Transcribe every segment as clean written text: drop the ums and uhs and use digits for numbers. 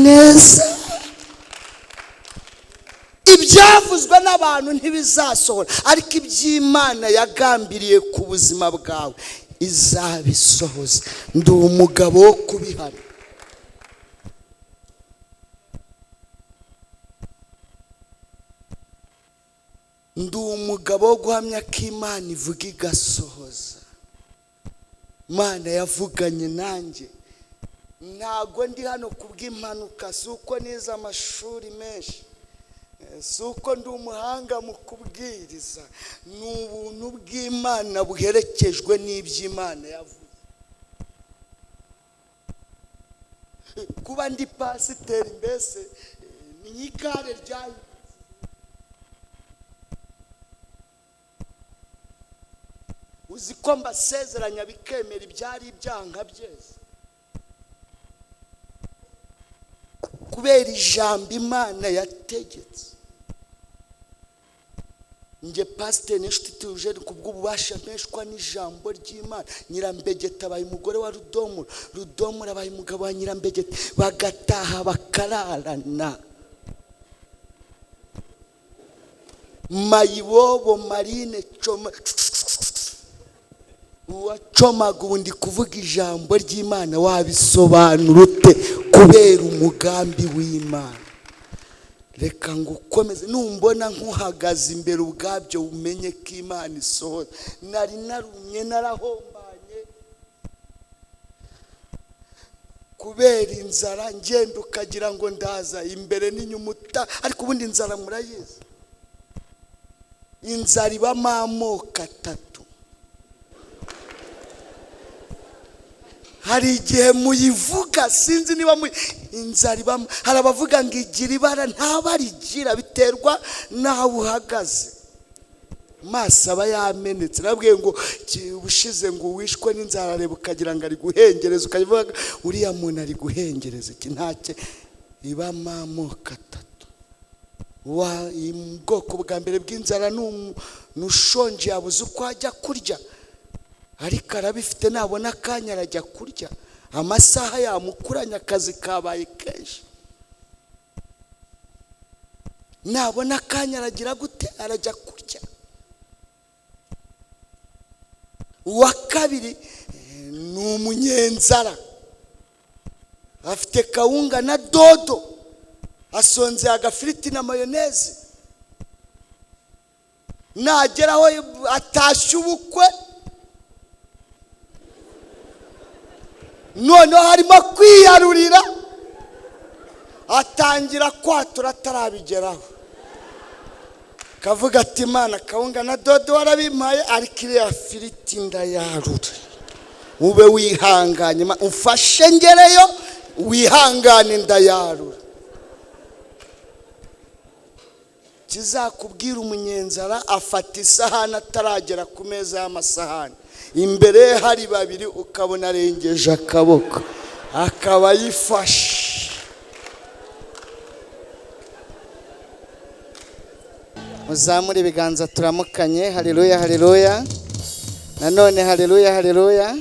Neza, ibyavuzwe n'abantu ntibizasohora, ariko iby'Imana yagambiriye ku buzima bwawe izabisohoza. Ndi umugabo wo kubihana. Ndi umugabo wo guhamya ko Imana ivuga igasohoza. Imana yavuganye nanjye. Ntago ndi hano kubw'impanuka, si uko nize amashuri menshi, si uko ndi umuhanga mu kubwiriza, ni ubuntu bw'Imana buherekejwe n'iby'Imana yavuze. Kuba ndi pasiteri mbese ni nk'igare ryayo. Uzi ko mbasezeranya bikemera ibyari ibyanka byeze kubera ijambo Imana yategetse. Nge pasiteri n'inshuti tuje kubw'ububasha mpeshwa n'ijambo ry'Imana. Nyirambegeta abaye umugore wa Rudomura, Rudomura abaye umugabo wa Nyirambegeta, bagataha bakararana. Mayibobo Marine Coma uwacomaga, ubundi kuvuga ijambo ry'Imana wabisobanura ute? Kubera umugambi w'Imana. Reka ngukomeze, numbona nkuhagaze imbere ubwabyo umenye ko Imana isohoza. Nari narumye, narahombanye kubera inzara, ngenda ukagira ngo ndaza imbere n'inyuma, ariko ubundi inzara murayizi. Inzara ibamo amoko atatu. Hari igihe muyivuga, sinzi niba inzara ibamo. Hari abavuga ngo igira ibara, ntabarigira, biterwa n'aho uhagaze. Maso aba yamenetse. Nabwiye ngo ubushize ngo wishwe n'inzara, areba ukagira ngo ari guhengereza, ukavuga uriya muntu ari guhengereza iki? Ntacyo. Ibamo amoko atatu. Ubwoko bwa mbere bw'inzara ni ushonje, yabuze uko ajya kurya, ariko arabifite, nabona akanya arajya kurya, amasaha yamukuranye, akazi kabaye kenshi, nabona akanya aragira gute? Arajya kurya. Uwa kabiri ni umunyenzara, afite kawunga na dodo, asonzeye agafiriti na mayoneze, nageraho atashye ubukwe, noneho harimo kwiyarurira, atangira kwatura atarabigeraho, kavuga ati Imana kawunga na dodo warabimpaye, ariko iriya firiti ndayarura, ube wihanganye, umfashe ngereyo, wihangane ndayarura. Kizakubwira umunyenzara afata isahani ataragera ku meza y'amasahani, imbere hari babiri, ukabona arengeje akaboko akaba yifashe. Muzamure ibiganza turamukanye. Haleluya, haleluya. Nanone haleluya, haleluya.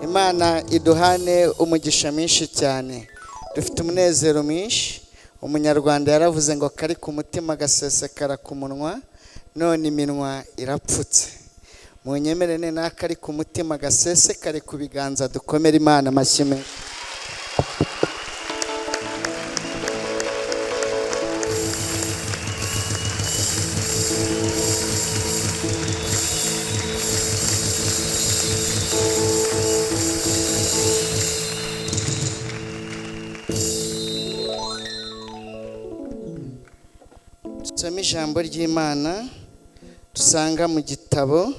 Imana iduhane umugisha mwinshi cyane. Dufite umunezero mwinshi. Umunyarwanda yaravuze ngo kari ku mutima gasesekara ku munwa, none iminwa irapfutse. Munyemerere n'akari ku mutima gasesekare ku biganza, dukomere Imana amashyi menshi. Dusome ijambo ry'Imana dusanga mu gitabo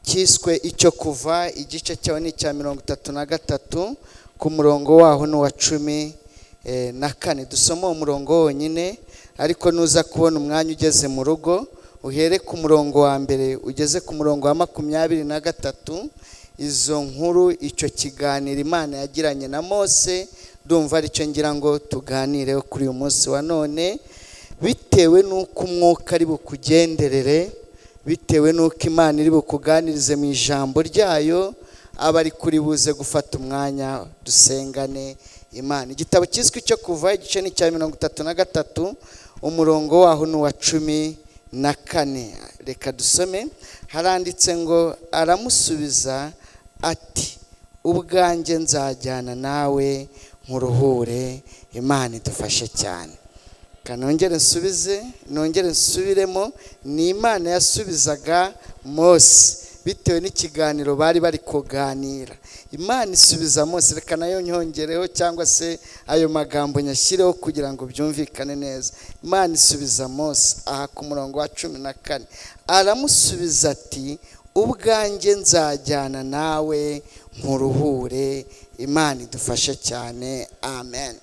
cyiswe icyo Kuva, igice cyaho ni icya 33, ku murongo waho ni uwa 14. Dusome uwo murongo wonyine, ariko nuza kubona umwanya ugeze mu rugo uhere ku murongo wa mbere ugeze ku murongo wa 23. Izo nkuru, icyo kiganiro Imana yagiranye na Mose, ndumva aricyo ngira ngo tuganireho kuri uyu munsi wa none, bitewe n'uko umwuka ari bukugenderere, bitewe n'uko Imana iri bukuganirize mu ijambo ryayo, aba ari kuri buze gufata umwanya dusengane Imana. Igitabo cyiswe Icyo Kuva, igice ni icya 33, umurongo waho ni uwa 14. Reka dusome. Haranditse ngo: aramusubiza ati: ubwanjye nzajyana nawe nkuruhure. Imana idufashe cyane. Nongere nsubize, nongere nsubiremo, ni Imana yasubizaga Mose bitewe n'ikiganiro bari bari kuganira. Imana isubiza Mose, reka nayo nyongereho cyangwa se ayo magambo nyashyireho kugira ngo byumvikane neza. Imana isubiza Mose aha ku murongo wa 14, aramusubiza ati: ubwanjye nzajyana nawe nkuruhure. Imana idufashe cyane, amen.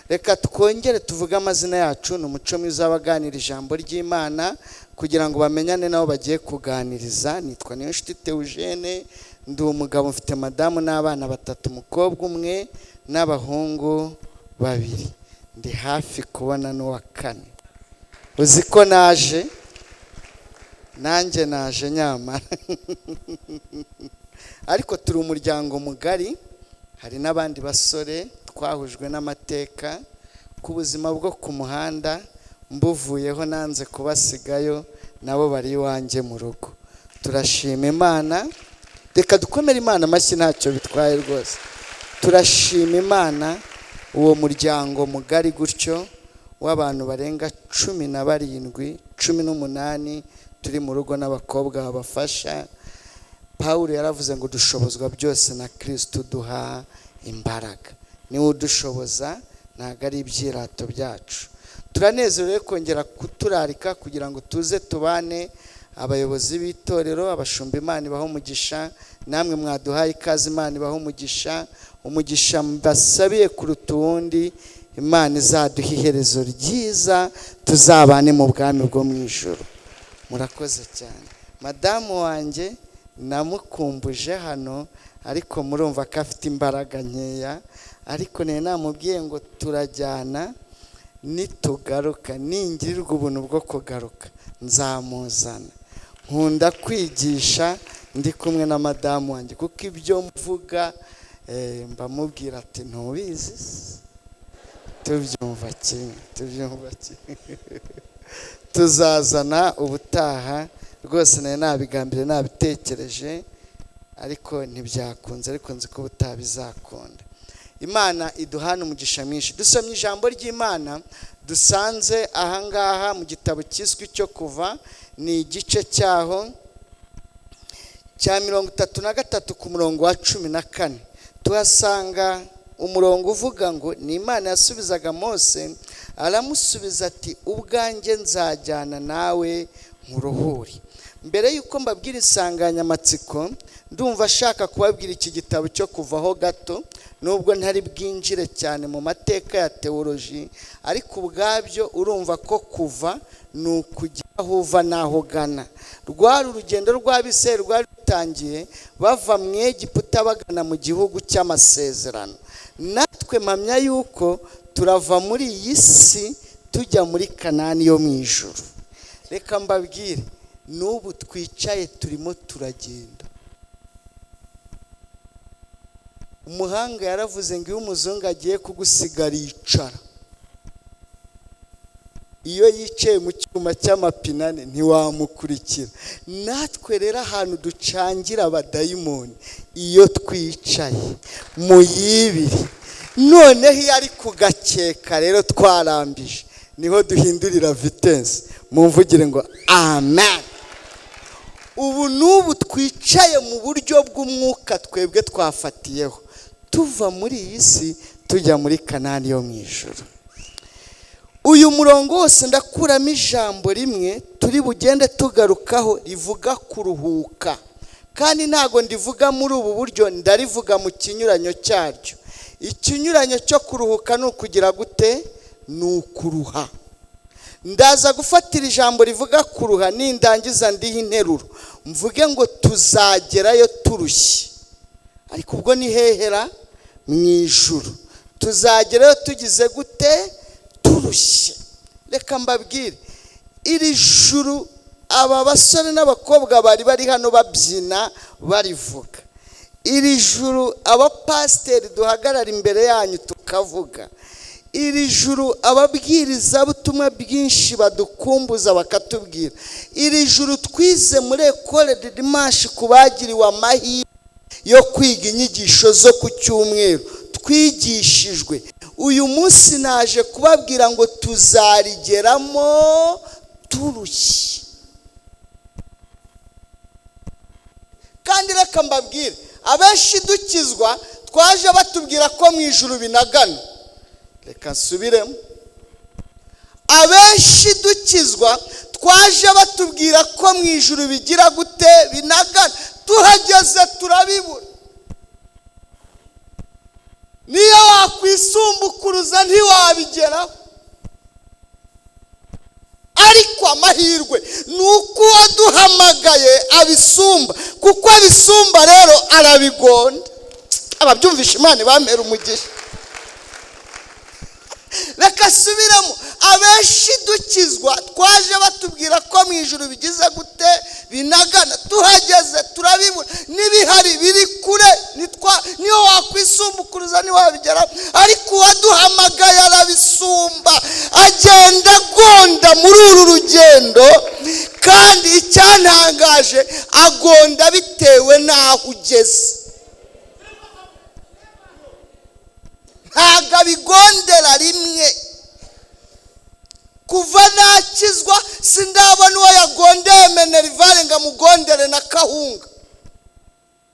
Reka twongere tuvuge amazina yacu. Ni umuco mwiza w'abaganira ijambo ry'Imana kugira ngo bamenyane nabo bagiye kuganiriza. Nitwa Niyonshuti Theogene, ndi umugabo, mfite madamu n'abana batatu, umukobwa umwe n'abahungu babiri. Ndi hafi kubona n'uwa kane. Uzi ko naje nanjye, naje nyamara, ariko turi umuryango mugari. Hari n'abandi basore twahujwe n'amateka ku buzima bwo ku muhanda, mbuvuyeho nanze kubasigayo, nabo bari iwanjye mu rugo. Turashima Imana. Reka dukomere Imana amashyi, ntacyo bitwaye rwose. Turashima Imana uwo muryango mugari gutyo w'abantu barenga 17, 18 turi mu rugo n'abakobwa babafasha. Pawulo yaravuze ngo dushobozwa byose na Kristo duha imbaraga. Niwe udushoboza, ntabwo ari ibyirato byacu. Turanezerewe kongera kuturarika kugira ngo tuze tubane, abayobozi b'itorero, abashumba, Imana ibahe umugisha, namwe mwaduhaye ikaze, Imana ibahe umugisha. Umugisha mbasabiye kuruta uwundi, Imana izaduha iherezo ryiza, tuzabane mu bwami bwo mu ijuru. Murakoze cyane. Madamu wanjye namukumbuje hano, ariko murumva ko afite imbaraga nkeya, ariko nari namubwiye ngo turajyana, nitugaruka, ningirirwa ubuntu bwo kugaruka nzamuzana. Nkunda kwigisha ndi kumwe na madamu wanjye, kuko ibyo mvuga mbamubwira ati ntubizi, tubyumva kimwe, tubyumva kimwe. Tuzazana ubutaha rwose, nari nabigambiriye, nabitekereje, ariko ntibyakunze, ariko nzi ko ubutaha bizakunda. Imana iduhana umugisha mwinshi. Dusomye ijambo ry'Imana dusanze ahangaha mu gitabo cyiswe Icyo Kuva, ni igice cyaho cya 33 ku murongo wa 14. Tuhasanga umurongo uvuga ngo ni Imana yasubizaga Mose, aramusubiza ati: ubwanjye nzajyana nawe nkuruhure. Mbere yuko mbabwira insanganyamatsiko, ndumva ashaka kubabwira iki gitabo cyo kuvaho gato, nubwo ntari bwinjire cyane mu mateka ya teoloji, ariko ubwabyo urumva ko kuva ni ukujya aho uva n'aho ugana. Rwari urugendo rw'Abisirayeli rwari rutangiye bava mu Egiputa bagana mu gihugu cy'amasezerano. Natwe mpamya yuko turava muri iyi si tujya muri Kanani yo mu ijuru. Reka mbabwire, n'ubu twicaye turimo turagenda. Umuhanga yaravuze ngo iyo umuzungu agiye kugusiga aricara, iyo yicaye mu cyuma cy'amapine ane ntiwamukurikira. Natwe rero ahantu ducangira abadayimoni, iyo twicaye mu yibiri, noneho iyo ari kugakeka rero twarambije, niho duhindurira vitensi. Mumvugire ngo amen. Ubu n'ubu twicaye mu buryo bw'umwuka, twebwe twafatiyeho tuva muri iyi si tujya muri Kanani yo mu ijuru. Uyu murongo wose ndakuramo ijambo rimwe turi bugende tugarukaho, rivuga kuruhuka. Kandi ntago ndivuga muri ubu buryo, ndarivuga mu kinyuranyo cyaryo. Ikinyuranyo cyo kuruhuka ni ukugira gute? Ni ukuruha. Ndaza gufatira ijambo rivuga kuruha, nindangiza ndiha interuro mvuge ngo tuzagerayo turushye. Ariko ubwo ni hehera? Mu ijuru. Tuzagerayo tugize gute? Turushye. Reka mbabwire, iri juru aba basore n'abakobwa bari bari hano babyina barivuga, iri juru abapasiteri duhagarara imbere yanyu ikavuga. Iri juru ababwirizabutumwa bwinshi badukumbuza bakatubwira, iri juru twize muri Ecole de Dimanche ku bagiriwe amahirwe yo kwiga inyigisho zo ku cyumweru twigishijwe. Uyu munsi naje kubabwira ngo tuzarigeramo turushye. Kandi reka mbabwire, abenshi dukizwa twaje batubwira ko mu ijuru binagana. Reka nsubiremo, abenshi dukizwa twaje batubwira ko mu ijuru bigira gute? Binagana. Tuhageze turabibura. Niyo wakwisumbukuruza ntiwabigeraho. Ariko amahirwe ni uko uwaduhamagaye abisumba, kuko abisumba rero arabigonda. Ababyumvisha Imana ibamera umugisha. Reka subiramo, abenshi dukizwa twaje batubwira ko mu ijuru bigize gute? Binagana. Tuhageze turabibura, n'ibihari biri kure, niyo wakwisumbukuruza ntiwabigeraho. Ariko uwaduhamagaye arabisumba, agenda agonda muri uru rugendo. Kandi icyantangaje, agonda bitewe n'aho ugeze. Ntabwo abigondera rimwe. Kuva nakizwa sindabona uwo yagondeye Minerivare ngo amugondere na kahunga,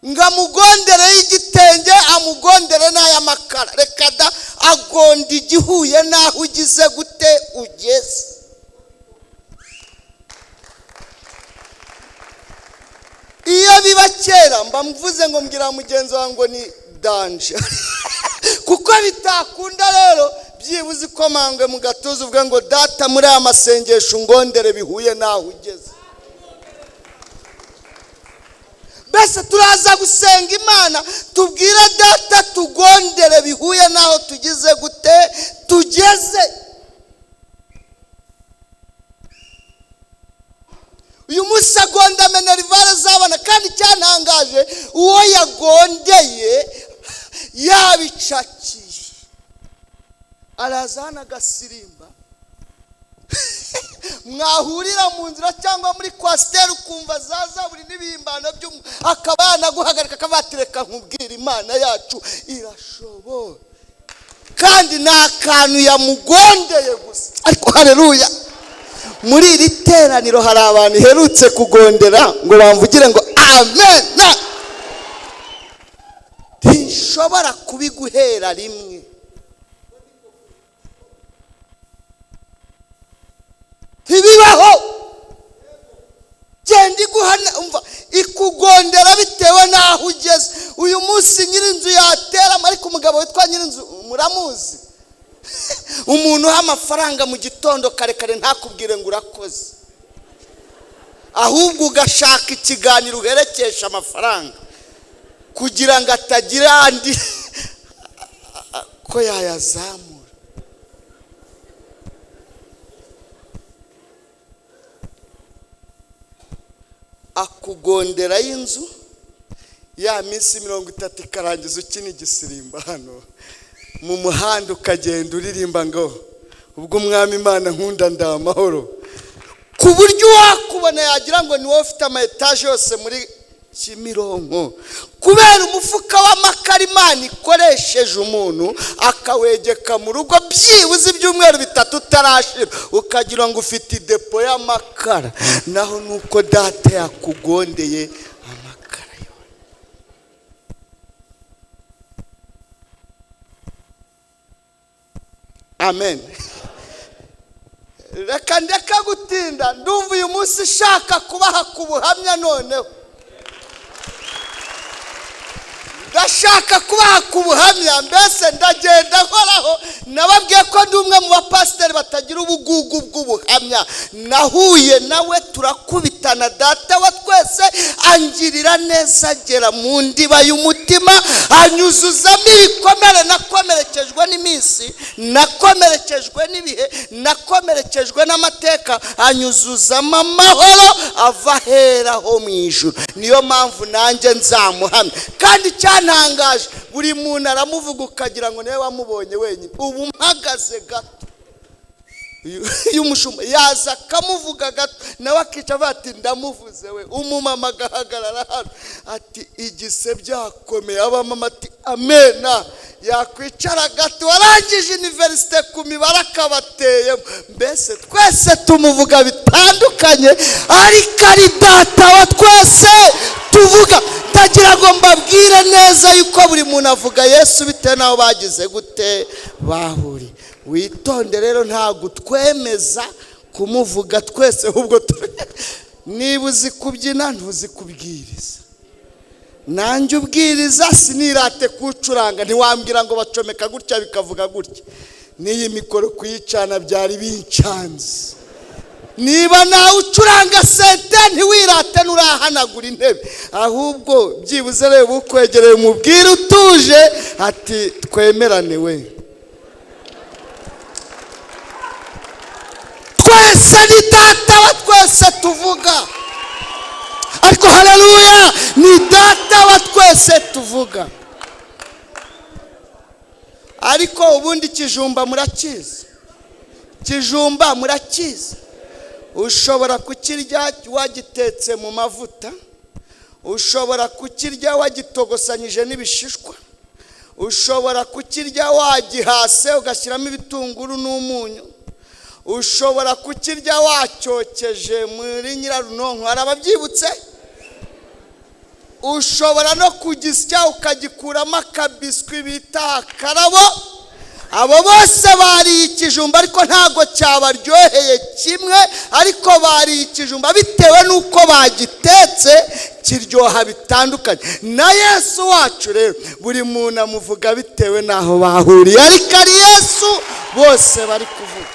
ngo amugondere y'igitenge, amugondere n'ay'amakara. Reka da, agonda igihuye n'aho ugize gute? Ugeze. Iyo biba kera mba mvuze ngo mbwira mugenzi wawe ngo ni danje kuko bitakunda rero, byibuze ikomangwe mu gatuza uvuge ngo data muri aya masengesho ngondere bihuye n'aho ugeze. Mbese turaza gusenga Imana tubwire data tugondere bihuye n'aho tugize gute? Tugeze. Uyu munsi agonda Minerivare z'abana. Kandi icyantangaje, uwo yagondeye yabicakiye, araza hano agasirimba, mwahurira mu nzira cyangwa muri kwasiteri ukumva zaza buri n'ibihimbano by'umu, akaba yanaguhagarika akabatireka nkubwira Imana yacu irashobora. Kandi ni akantu yamugondeye gusa. Ariko haleluya, muri iri teraniro hari abantu iherutse kugondera ngo bamvugire ngo amen. Ntishobora kubiguhera rimwe. Ntibibaho. Genda iguhana, umva, ikugondera bitewe n'aho ugeze. Uyu munsi nyirinzu yateramo, ariko umugabo witwa nyirinzu muramuzi, umuntu uha amafaranga mu gitondo kare kare ntakubwire ngo urakoze, ahubwo ugashaka ikiganiro uherekesha amafaranga kugira ngo atagira andi ko yayazamura. Akugondera y'inzu ya minsi 30 ikarangiza ukina igisirimba hano mu muhanda, ukagenda uririmba ngo ubwo umwami Imana nkunda ndamahoro, ku buryo wakubona yagira ngo ni wowe ufite ama etaje yose muri Kimironko, kubera umufuka w'amakara Imana ikoresheje umuntu akawegeka mu rugo byibuze ibyumweru 3 utarashira, ukagira ngo ufite idepo y'amakara, naho nuko data yakugondeye amakara yo. Amen. Reka ndeka gutinda, ndumva uyu munsi shaka kubaha ku buhamya. Noneho ndashaka kubaha ku buhamya, mbese ndagenda nkoraho. Nababwiye ko ndi umwe mu bapasiteri batagira ubugugu bw'ubuhamya. Nahuye nawe turakubitana, data wa twese angirira neza, agera mu ndiba y'umutima, anyuzuzamo ibikomere nakomerekejwe n'iminsi, nakomerekejwe n'ibihe, nakomerekejwe n'amateka, anyuzuzamo amahoro ava aheraho mu ijuru. Niyo mpamvu nanjye nzamuhamya. Kandi cyantangaje, Buri muntu aramuvuga ukagira ngo niwe wamubonye wenyine. Ubu mpagaze gato, uyu mushumba yaza akamuvuga gato, nawe akica avuga ati ndamuvuze we. Umumama agahagarara hano ati igise byakomeye, abamama ati amena. Yakwicara gato, warangije universite ku mibare akabateyemo. Mbese twese tumuvuga bitandukanye, ariko ari data wa twese tuvuga. Ndagira ngo mbabwire neza yuko buri muntu avuga Yesu bitewe n'aho bagize gute bahuriye. Witonde rero, ntabwo twemeza kumuvuga twese, ahubwo niba uzi kubyina ntuzi kubwiriza. Nanjye ubwiriza sinirate kuwucuranga, ntiwambwira ngo bacomeka gutya bikavuga gutya. N'iyi mikoro kuyicana byari bincanze. Niba nawe ucuranga sente ntiwirate nurahanagura intebe, ahubwo byibuze reba ukwegereye umubwire utuje ati twemerane we. Twese ni data wa twese tuvuga, ariko haleluya, ni data wa twese tuvuga. Ariko ubundi ikijumba murakizi, ikijumba murakizi. Ushobora kukirya wagitetse mu mavuta, ushobora kukirya wagitogosanyije n'ibishishwa, ushobora kukirya wagihase ugashyiramo ibitunguru n'umunyu, ushobora kukirya wacyokeje muri nyirarunonko, hari ababyibutse. Ushobora no kugisya ukagikuramo akabiswi bita akarabo. Abo bose bariye ikijumba ariko ntago cyabaryoheye kimwe, ariko bariye ikijumba bitewe n'uko bagitetse kiryoha bitandukanye. Na Yesu wacu rero buri muntu amuvuga bitewe n'aho bahuriye, ariko ari Yesu bose bari kuvuga.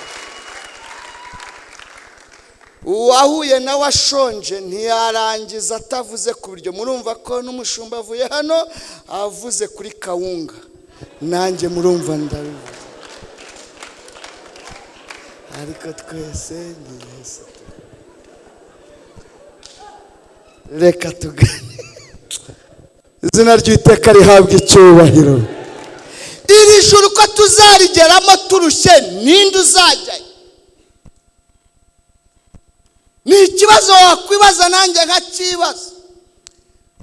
Uwahuye nawe ashonje ntiyarangiza atavuze ku biryo. Murumva ko n'umushumba avuye hano avuze kuri kawunga, nanjye murumva ndabivuga, ariko twese ni Yesu. Reka tugane izina ry'Uwiteka rihabwa icyubahiro. Iri juru ko tuzarigeramo turushye, ninde uzajyayo? Ni ikibazo wakwibaza, nanjye nkakibaza,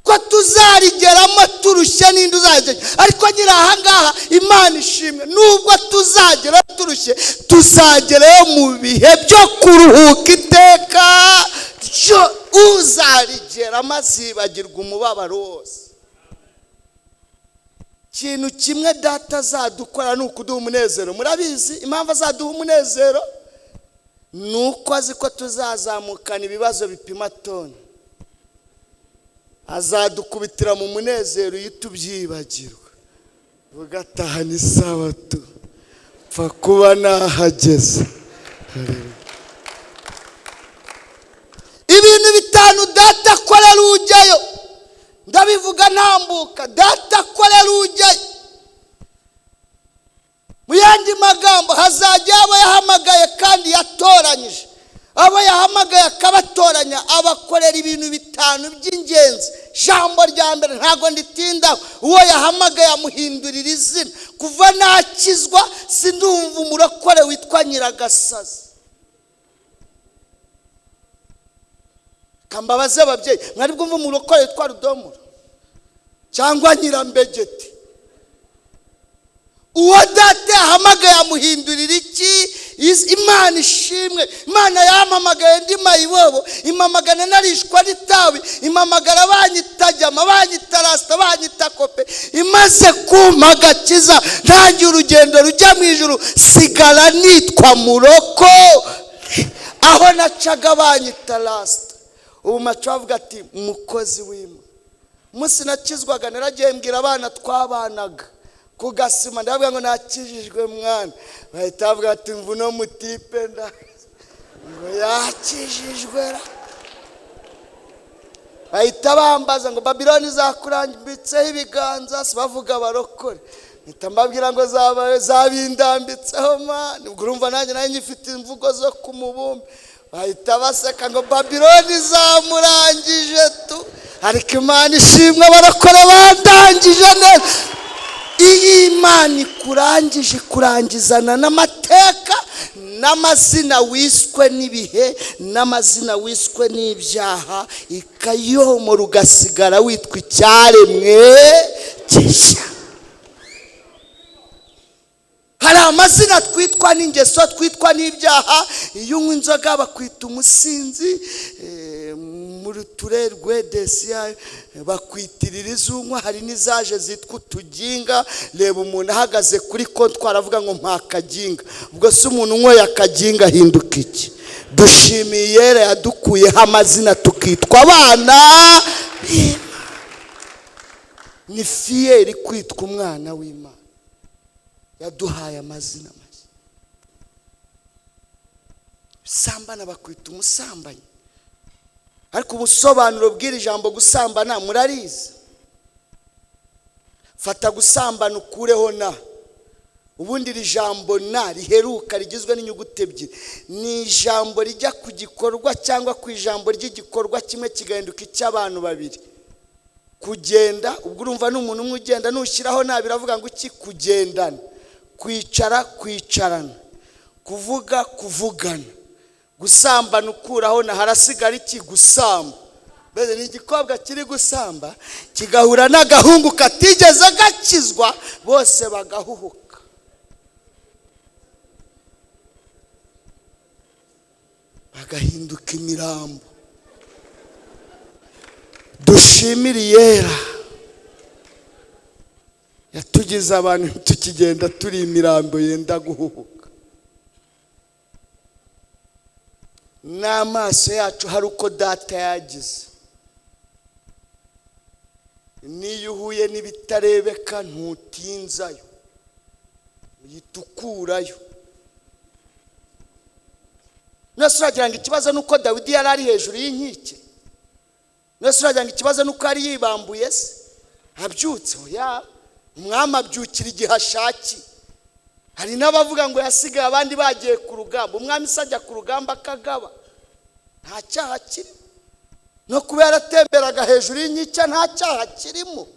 ko tuzarigeramo turushye, ninde uzajyayo? Ariko nyiri aha ngaha Imana ishimwe, nubwo tuzagera turushye, tuzagerayo mu bihe byo kuruhuka iteka. Uzarigeramo azibagirwa umubabaro wose. Ikintu kimwe data azadukora ni ukuduha umunezero. Murabizi impamvu azaduha umunezero? Nuko azi ko tuzazamukana ibibazo bipima toni, azadukubitira mu munezero iyo tubyibagirwa. Ugatahana isabato, pfa kuba nahageze. Ibintu bitanu data akorera ujyayo, ndabivuga ntambuka. Data akorera ujyayo, mu yandi magambo hazajya abo yahamagaye kandi yatoranyije, abo yahamagaye akabatoranya, abakorera ibintu bitanu by'ingenzi. Jambo rya mbere ntago nditindaho, uwo yahamagaye amuhindurira izina. Kuva nakizwa sindumva umurokore witwa Nyiragasazi. Kambabaze ababyeyi, mwari bwumva umurokore witwa Rudomoro cyangwa Nyirambegeti? Uwo data yahamagaye amuhindurira iki? Imana ishimwe, Imana yampamagaye ndi mayibobo, impamagana narishwa n'itabi, impamagara banyita jama, banyita rasita, banyita kope. Imaze kumpa agakiza ntangiye urugendo rujya mu ijuru, sigara nitwa muroko. Aho nacaga banyita rasita. Ubu maco bavuga ati mukozi w'Imana. Umunsi nakizwaga naragiye mbwira abana twabanaga ku gasima, ndavuga ngo nakijijwe mwana, bahita bavuga ati mvuno mutipe nda ngo yakijijwe. Bahita bambaza ngo Babiloni izakurambitseho ibiganza, si bavuga abarokore. Mpita mbabwira ngo zabindambitseho mani. Ubwo urumva nanjye nari ngifite imvugo zo ku mubumbe. Bahita baseka ngo Babiloni zamurangije tu, ariko Imana ishimwe abarokore bandangije neza. Iyo Imana ikurangije ikurangizana n'amateka n'amazina wiswe n'ibihe n'amazina wiswe n'ibyaha, ikayomora ugasigara witwa icyaremwe gishya. Hari amazina twitwa n'ingeso, twitwa n'ibyaha. Iyo unywa inzoga bakwita umusinzi, muri turerwe desiya bakwitirira izunywa. Hari n'izaje zitwa utuginga. Reba umuntu ahagaze kuri kontwari avuga ngo mpa akaginga, ubwo se umuntu unyweye akaginga ahinduka iki? Dushimiye Yera yadukuyeho amazina tukitwa abana. Ni fiyeri kwitwa umwana w'Imana, yaduhaye amazina mashya. Sambana bakwita umusambanyi, ariko ubusobanuro bw'iri jambo gusambana murarizi. Fata gusambana ukureho na, ubundi iri jambo na riheruka rigizwe n'inyuguti ebyiri, ni ijambo rijya ku gikorwa cyangwa ku ijambo ry'igikorwa kimwe kigahinduka icy'abantu babiri. Kugenda, ubwo urumva ni umuntu umwe ugenda, nushyiraho na biravuga ngo iki? Kugendana. Kwicara, kwicarana. Kuvuga, kuvugana. Gusambana ukuraho na harasigara iki? Gusamba. Mbese ni igikobwa kiri gusamba kigahura n'agahungu katigeze gakizwa, bose bagahuhuka. Bagahinduka imirambo. Dushimire Yera yatugize abantu tukigenda turi imirambo yenda guhuhuka. N'amaso yacu hari uko data yagize. Niyo uhuye n'ibitarebeka ntutinzayo, uyitukurayo. None uragira ngo ikibazo nuko Dawidi yari ari hejuru y'inkike? None uragira ngo ikibazo nuko yari yibambuye se? Abyutse oya, umwami abyukira igihe ashakiye. Hari n'abavuga ngo yasigaye abandi bagiye ku rugamba, umwami se ajya ku rugamba akagaba, nta cyaha kirimo. No kuba yaratemberaga hejuru y'inkike nta cyaha kirimo.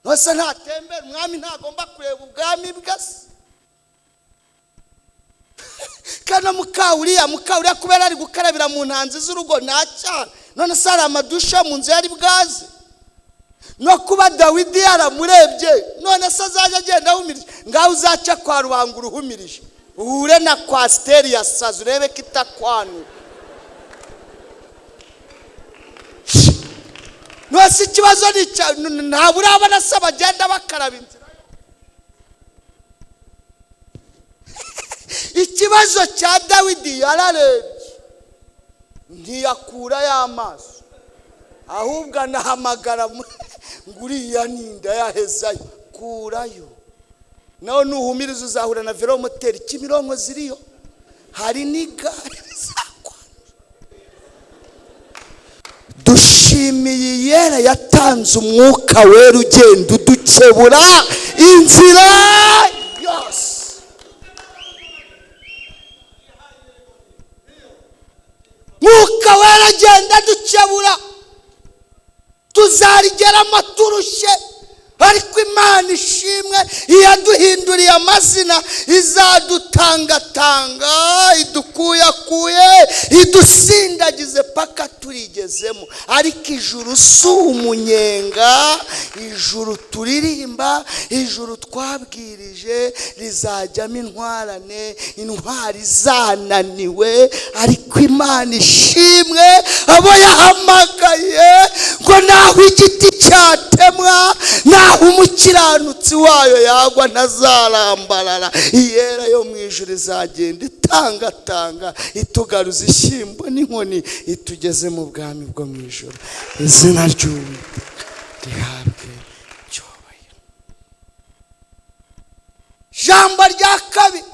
Nose ntatembera, umwami ntagomba kureba ubwami bwe se? Kana mukawuriya kubera ari gukarabira mu ntanzi z'urugo nta cyaha. None se hari amadusha mu nzu yari bwaze? No kuba Dawidi yaramurebye, none se azajya agenda ahumirije? Ngaho uzaca kwa rubanga uruhumirije, uhure na kwasiteri ya sazi urebe ko itakwanura. Nose ikibazo ni ntabwo urabona se bagenda bakaraba inzira. Ikibazo cya Dawidi yararebye ntiyakura y'amaso, ahubwo anahamagara ngo uriya ninda yahezayo, kurayo. Nawe nuhumiriza uzahura na velomoteri Kimironko ziriyo, hari n'igare rizakwanura. Dushimiye Yera yatanze umwuka wera ugenda udukebura inzira yose. Mwuka wera agenda adukebura, tuzarigeramo turushye, ariko Imana ishimwe iyaduhinduriye amazina, izadutangatanga, idukuyakuye, idusindagize paka turigezemo. Ariko ijuru si umunyenga, ijuru turirimba, ijuru twabwirije rizajyamo intwarane, intwari zananiwe. Ariko Imana ishimwe abo yahamagaye ngo naho igiti cyatemwa, naho umukiranutsi wayo yagwa ntazarambarara, iyera yo mu ijuru izagenda itangatanga, itugaruza ishyimbo n'inkoni, itugeze mu bwami bwo mu ijuru. Izina ry'Uwiteka rihabwe icyubahiro. Jambo rya kabiri,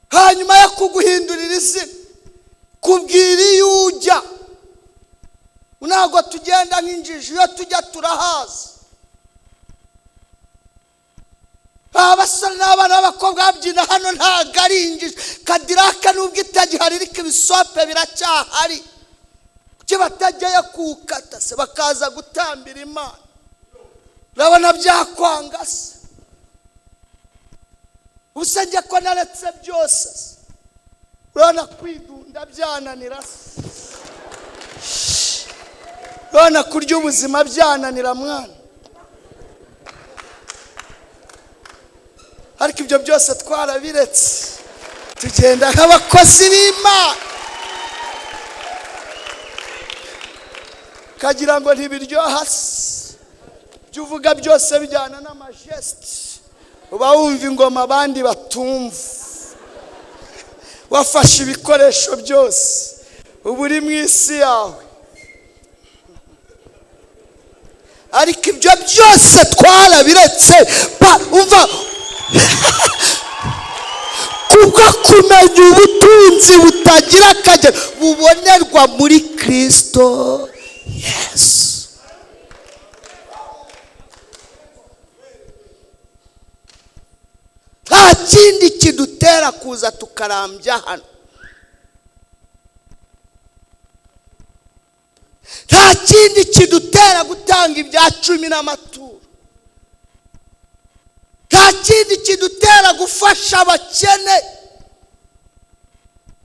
hanyuma yo kuguhindurira izina, kubwira iyo ujya. Ntabwo tugenda nk'injiji, iyo tujya turahaza. Abasore n'abana b'abakobwa babyina hano ntabwo ari injiji. Kadiraka nubwo itagihari ariko ibisope biracyahari. Kuki batajyayo kuwukata se bakaza gutambira Imana? Urabona byakwanga se? Ubuse njye ko naretse byose, urabona kwidunda byananira, urabona kurya ubuzima byananira mwana. Ariko ibyo byose twarabiretse, tugenda nk'abakozi b'Imana, kagira ngo ntibiryoha. Ibyo uvuga byose bijyana n'amajesiti, uba wumva ingoma abandi batumva, wafashe ibikoresho byose, uba uri mu isi yawe. Ariko ibyo byose twarabiretse, umva, kubwo kumenya ubutunzi butagira akagero bubonerwa muri Kristo Yesu. Nta kindi kidutera kuza tukarambya hano, nta kindi kidutera gutanga ibya cumi n'amaturo, nta kindi kidutera gufasha abakene,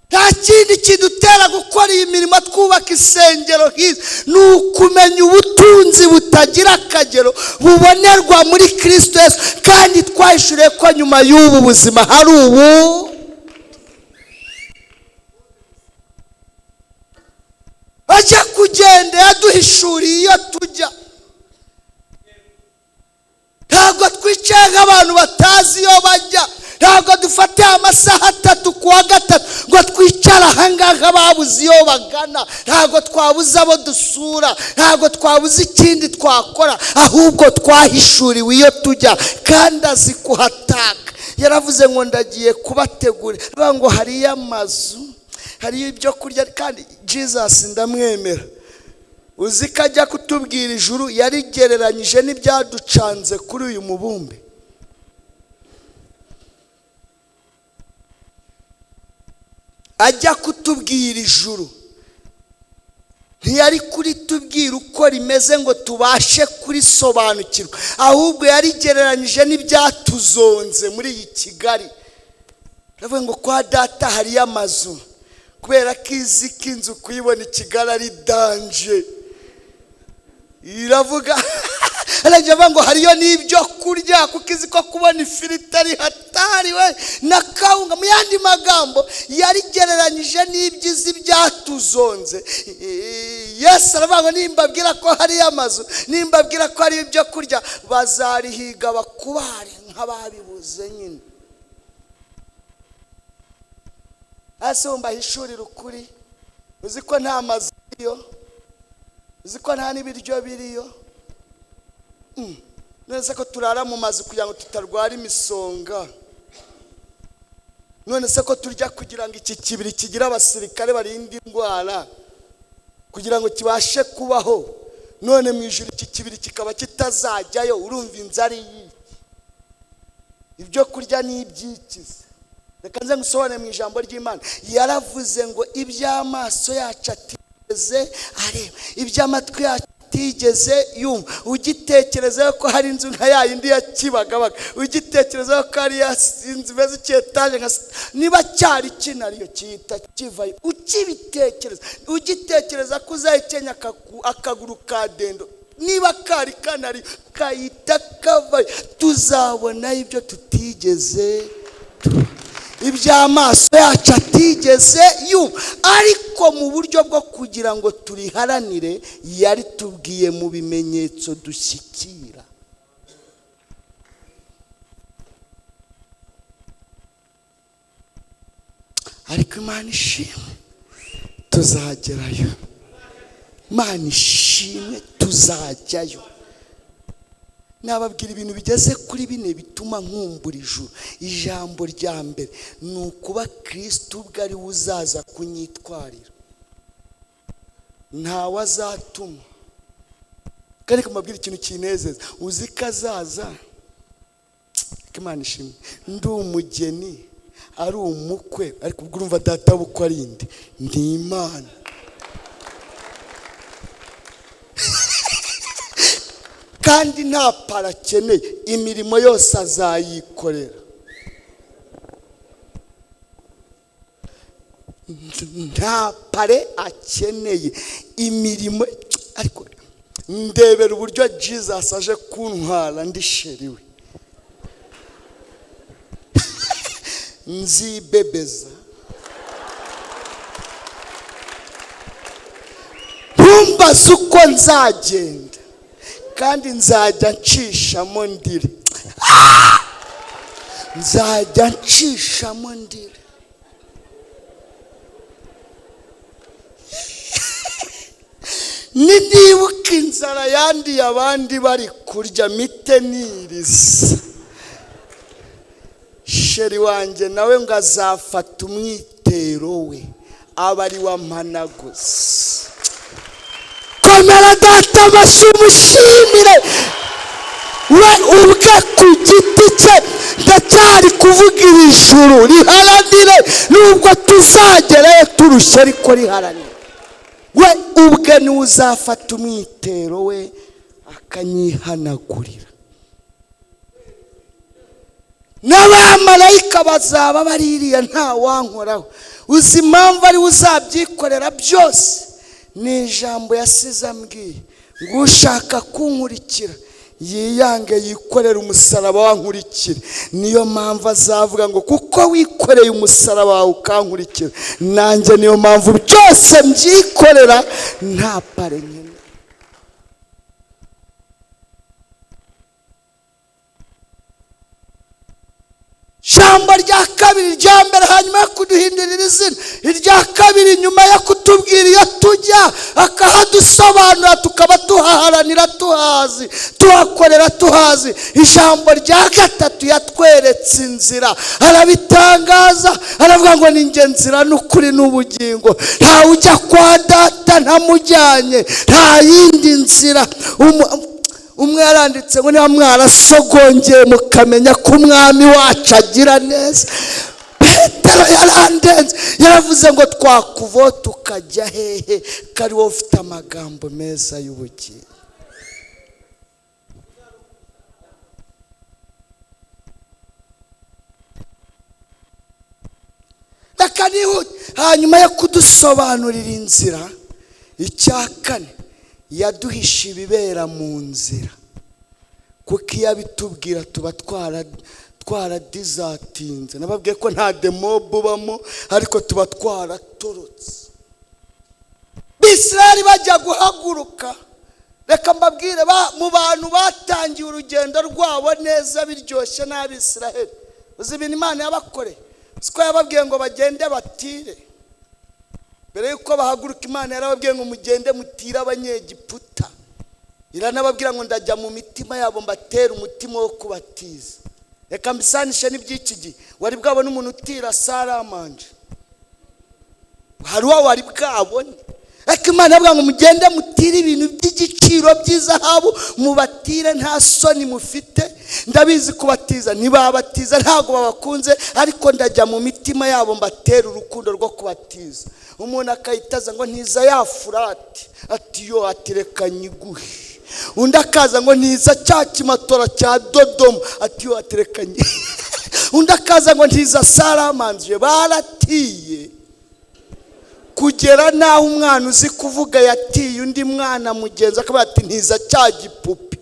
nta kindi kidutera gukora iyi mirimo twubaka isengero nk'izi, ni ukumenya ubutunzi butagira akagero bubonerwa muri Kristo Yesu. Kandi twahishuriye ko nyuma y'ubu buzima hari ubu. Ajya kugenda yaduhishuriye iyo tujya. Ntabwo twicaye nk'abantu batazi iyo bajya, ntabwo dufate amasaha 3 kuwa gatatu ngo twicara ahangaha babuze iyo bagana, ntabwo twabuze abo dusura, ntabwo twabuze ikindi twakora, ahubwo twahishuriwe iyo tujya. Kandi azi kuhataka. Yaravuze ngo ndagiye kubategura, ngo hariyo amazu, hariyo ibyo kurya. Kandi Jesus ndamwemera, uzi ko ajya kutubwira ijuru yarigereranyije n'ibyaducanze kuri uyu mubumbe. Ajya kutubwira ijuru ntiyari kuritubwira uko rimeze ngo tubashe kurisobanukirwa, ahubwo yarigereranyije n'ibyatuzonze muri iyi Kigali. Ndavuga ngo kwa data hariyo amazu, kubera ko izi ko inzu kuyibona i Kigali ari danje. Iravuga aravuga ngo hariyo n'ibyo kurya, kuko izi ko kubona ifiriti ari hatari we na kawunga. Mu yandi magambo yarigereranyije n'ibyiza byatuzonze. Yesu aravuga ngo nimbabwira ko hariyo amazu, nimbabwira ko hari ibyo kurya, bazarihiga bakubare nk'ababibuze nyine. Ese wumva ahishurira ukuri, uzi ko nta mazu ariyo, uzi ko nta n'ibiryo biriyo. None se ko turara mu mazu kugira ngo tutarwara imisonga? None se ko turya kugira ngo iki kibiri kigira abasirikare barinda indwara, kugira ngo kibashe kubaho? None mu ijuru iki kibiri kikaba kitazajyayo, urumva inzara y'iki? Ibyo kurya ni ibyikize. Reka nze ngusobanure mu ijambo ry'Imana. Yaravuze ngo iby'amaso yacu atigeze areba, iby'amatwi yacu atigeze yumva. Ugitekereza ko hari inzu nka ya yindi ya Kibagabaga, ugitekereza ko hari inzu imeze icyetaje nka niba cyari kinariyo kihita kivayo, ukibitekereza, ugitekereza ko uzayikenya akaguru ka dendo, niba kari kanariyo kayita kavayo. Tuzabona ibyo tutigeze, iby'amaso yacu atigeze yumva. Ariko mu buryo bwo kugira ngo turiharanire, yaritubwiye mu bimenyetso dushyikira. Ariko Imana ishimwe tuzagerayo, Imana ishimwe tuzajyayo. Nababwira ibintu bigeze kuri bine bituma nkumbura ijuru. Ijambo rya mbere ni ukuba Kristo ubwe ari we uzaza kunyitwarira, ntawe azatuma. Kandi mbabwira ikintu kinezeza, uzi ko azaza, Imana ishimwe, ndi umugeni ari umukwe, ariko ubwo urumva data bukwe ari inde? Ni Imana. Kandi nta para akeneye, imirimo yose azayikorera. Nta pare akeneye imirimo. Ariko ndebera uburyo Jesus aje kuntwara ndi chéri we, nzibebeza, ntumbaze uko nzagenda, kandi nzajya nshishamo ndire, nzajya nshishamo ndire. Nibuka inzara yandiye abandi bari kurya mite niriza. Chéri wanjye nawe ngo azafata umwitero we aba ari wamanaguze. Komera data amashyi umushimire we ubwe ku giti cye. Ndacyari kuvuga iri juru riharanire, nubwo tuzagerayo turushye, ariko riharanire. We ubwe niwe uzafata umwitero we akanyihanagurira. N'abamarayika bazaba baririya, nta wankoraho. Uzi impamvu ari we uzabyikorera byose? Ni ijambo yasize ambwiye ngo ushaka kunkurikira yiyange yikorere umusaraba wankurikire. Niyo mpamvu azavuga ngo kuko wikoreye umusaraba wawe ukankurikira, nanjye niyo mpamvu byose mbyikorera nta pare nyine. Ijambo rya kabiri, rya mbere hanyuma yo kuduhindurira izina, irya kabiri nyuma yo kutubwira iyo tujya akahadusobanura, tukaba tuhaharanira tuhazi, tuhakorera tuhazi. Ijambo rya gatatu yatweretse inzira, arabitangaza, aravuga ngo ni njye nzira n'ukuri n'ubugingo, ntawe ujya kwa data ntamujyanye, nta yindi nzira. Umwe yaranditse ngo niba mwarasogongeye mukamenya ko umwami wacu agira neza. Petero yarandenze, yaravuze ngo twakuvaho tukajya hehe ko ari wowe ufite amagambo meza y'ubugingo. Reka nihute. Hanyuma yo kudusobanurira inzira, icya kane yaduhisha ibibera mu nzira, kuko iyo abitubwira tuba twaradizatinze. Nababwiye ko nta demob ubamo, ariko tuba twaratorotse. Bisirayeli bajya guhaguruka, reka mbabwire, mu bantu batangiye urugendo rwabo neza biryoshye n'Abisiraheli. Uzi ibintu Imana yabakoreye? Siko yababwiye ngo bagende batire. Mbere yuko bahaguruka Imana yarababwiye ngo mugende mutire Abanyegiputa. Iranababwira ngo ndajya mu mitima yabo mbatera umutima wo kubatiza. Reka mbisanishe n'iby'iki gihe. Wari bwabone umuntu utira saramanje? Hari uwo wari bwabone? Reka Imana yababwira ngo mugende mutire ibintu by'igiciro by'izahabu, mubatire nta soni mufite. Ndabizi kubatiza ntibabatiza, ntabwo babakunze, ariko ndajya mu mitima yabo mbatera urukundo rwo kubatiza. Umuntu akayitaza ngo ntiza ya furati, ati yo, ati reka nyiguhe. Undi akaza ngo ntiza cya kimatora cya Dodoma, ati yo, ati reka nyiguhe. Undi akaza ngo ntiza saramanje. Baratiye kugera naho umwana uzi kuvuga yatiye undi mwana mugenzi akavuga ati ntiza cya gipupe.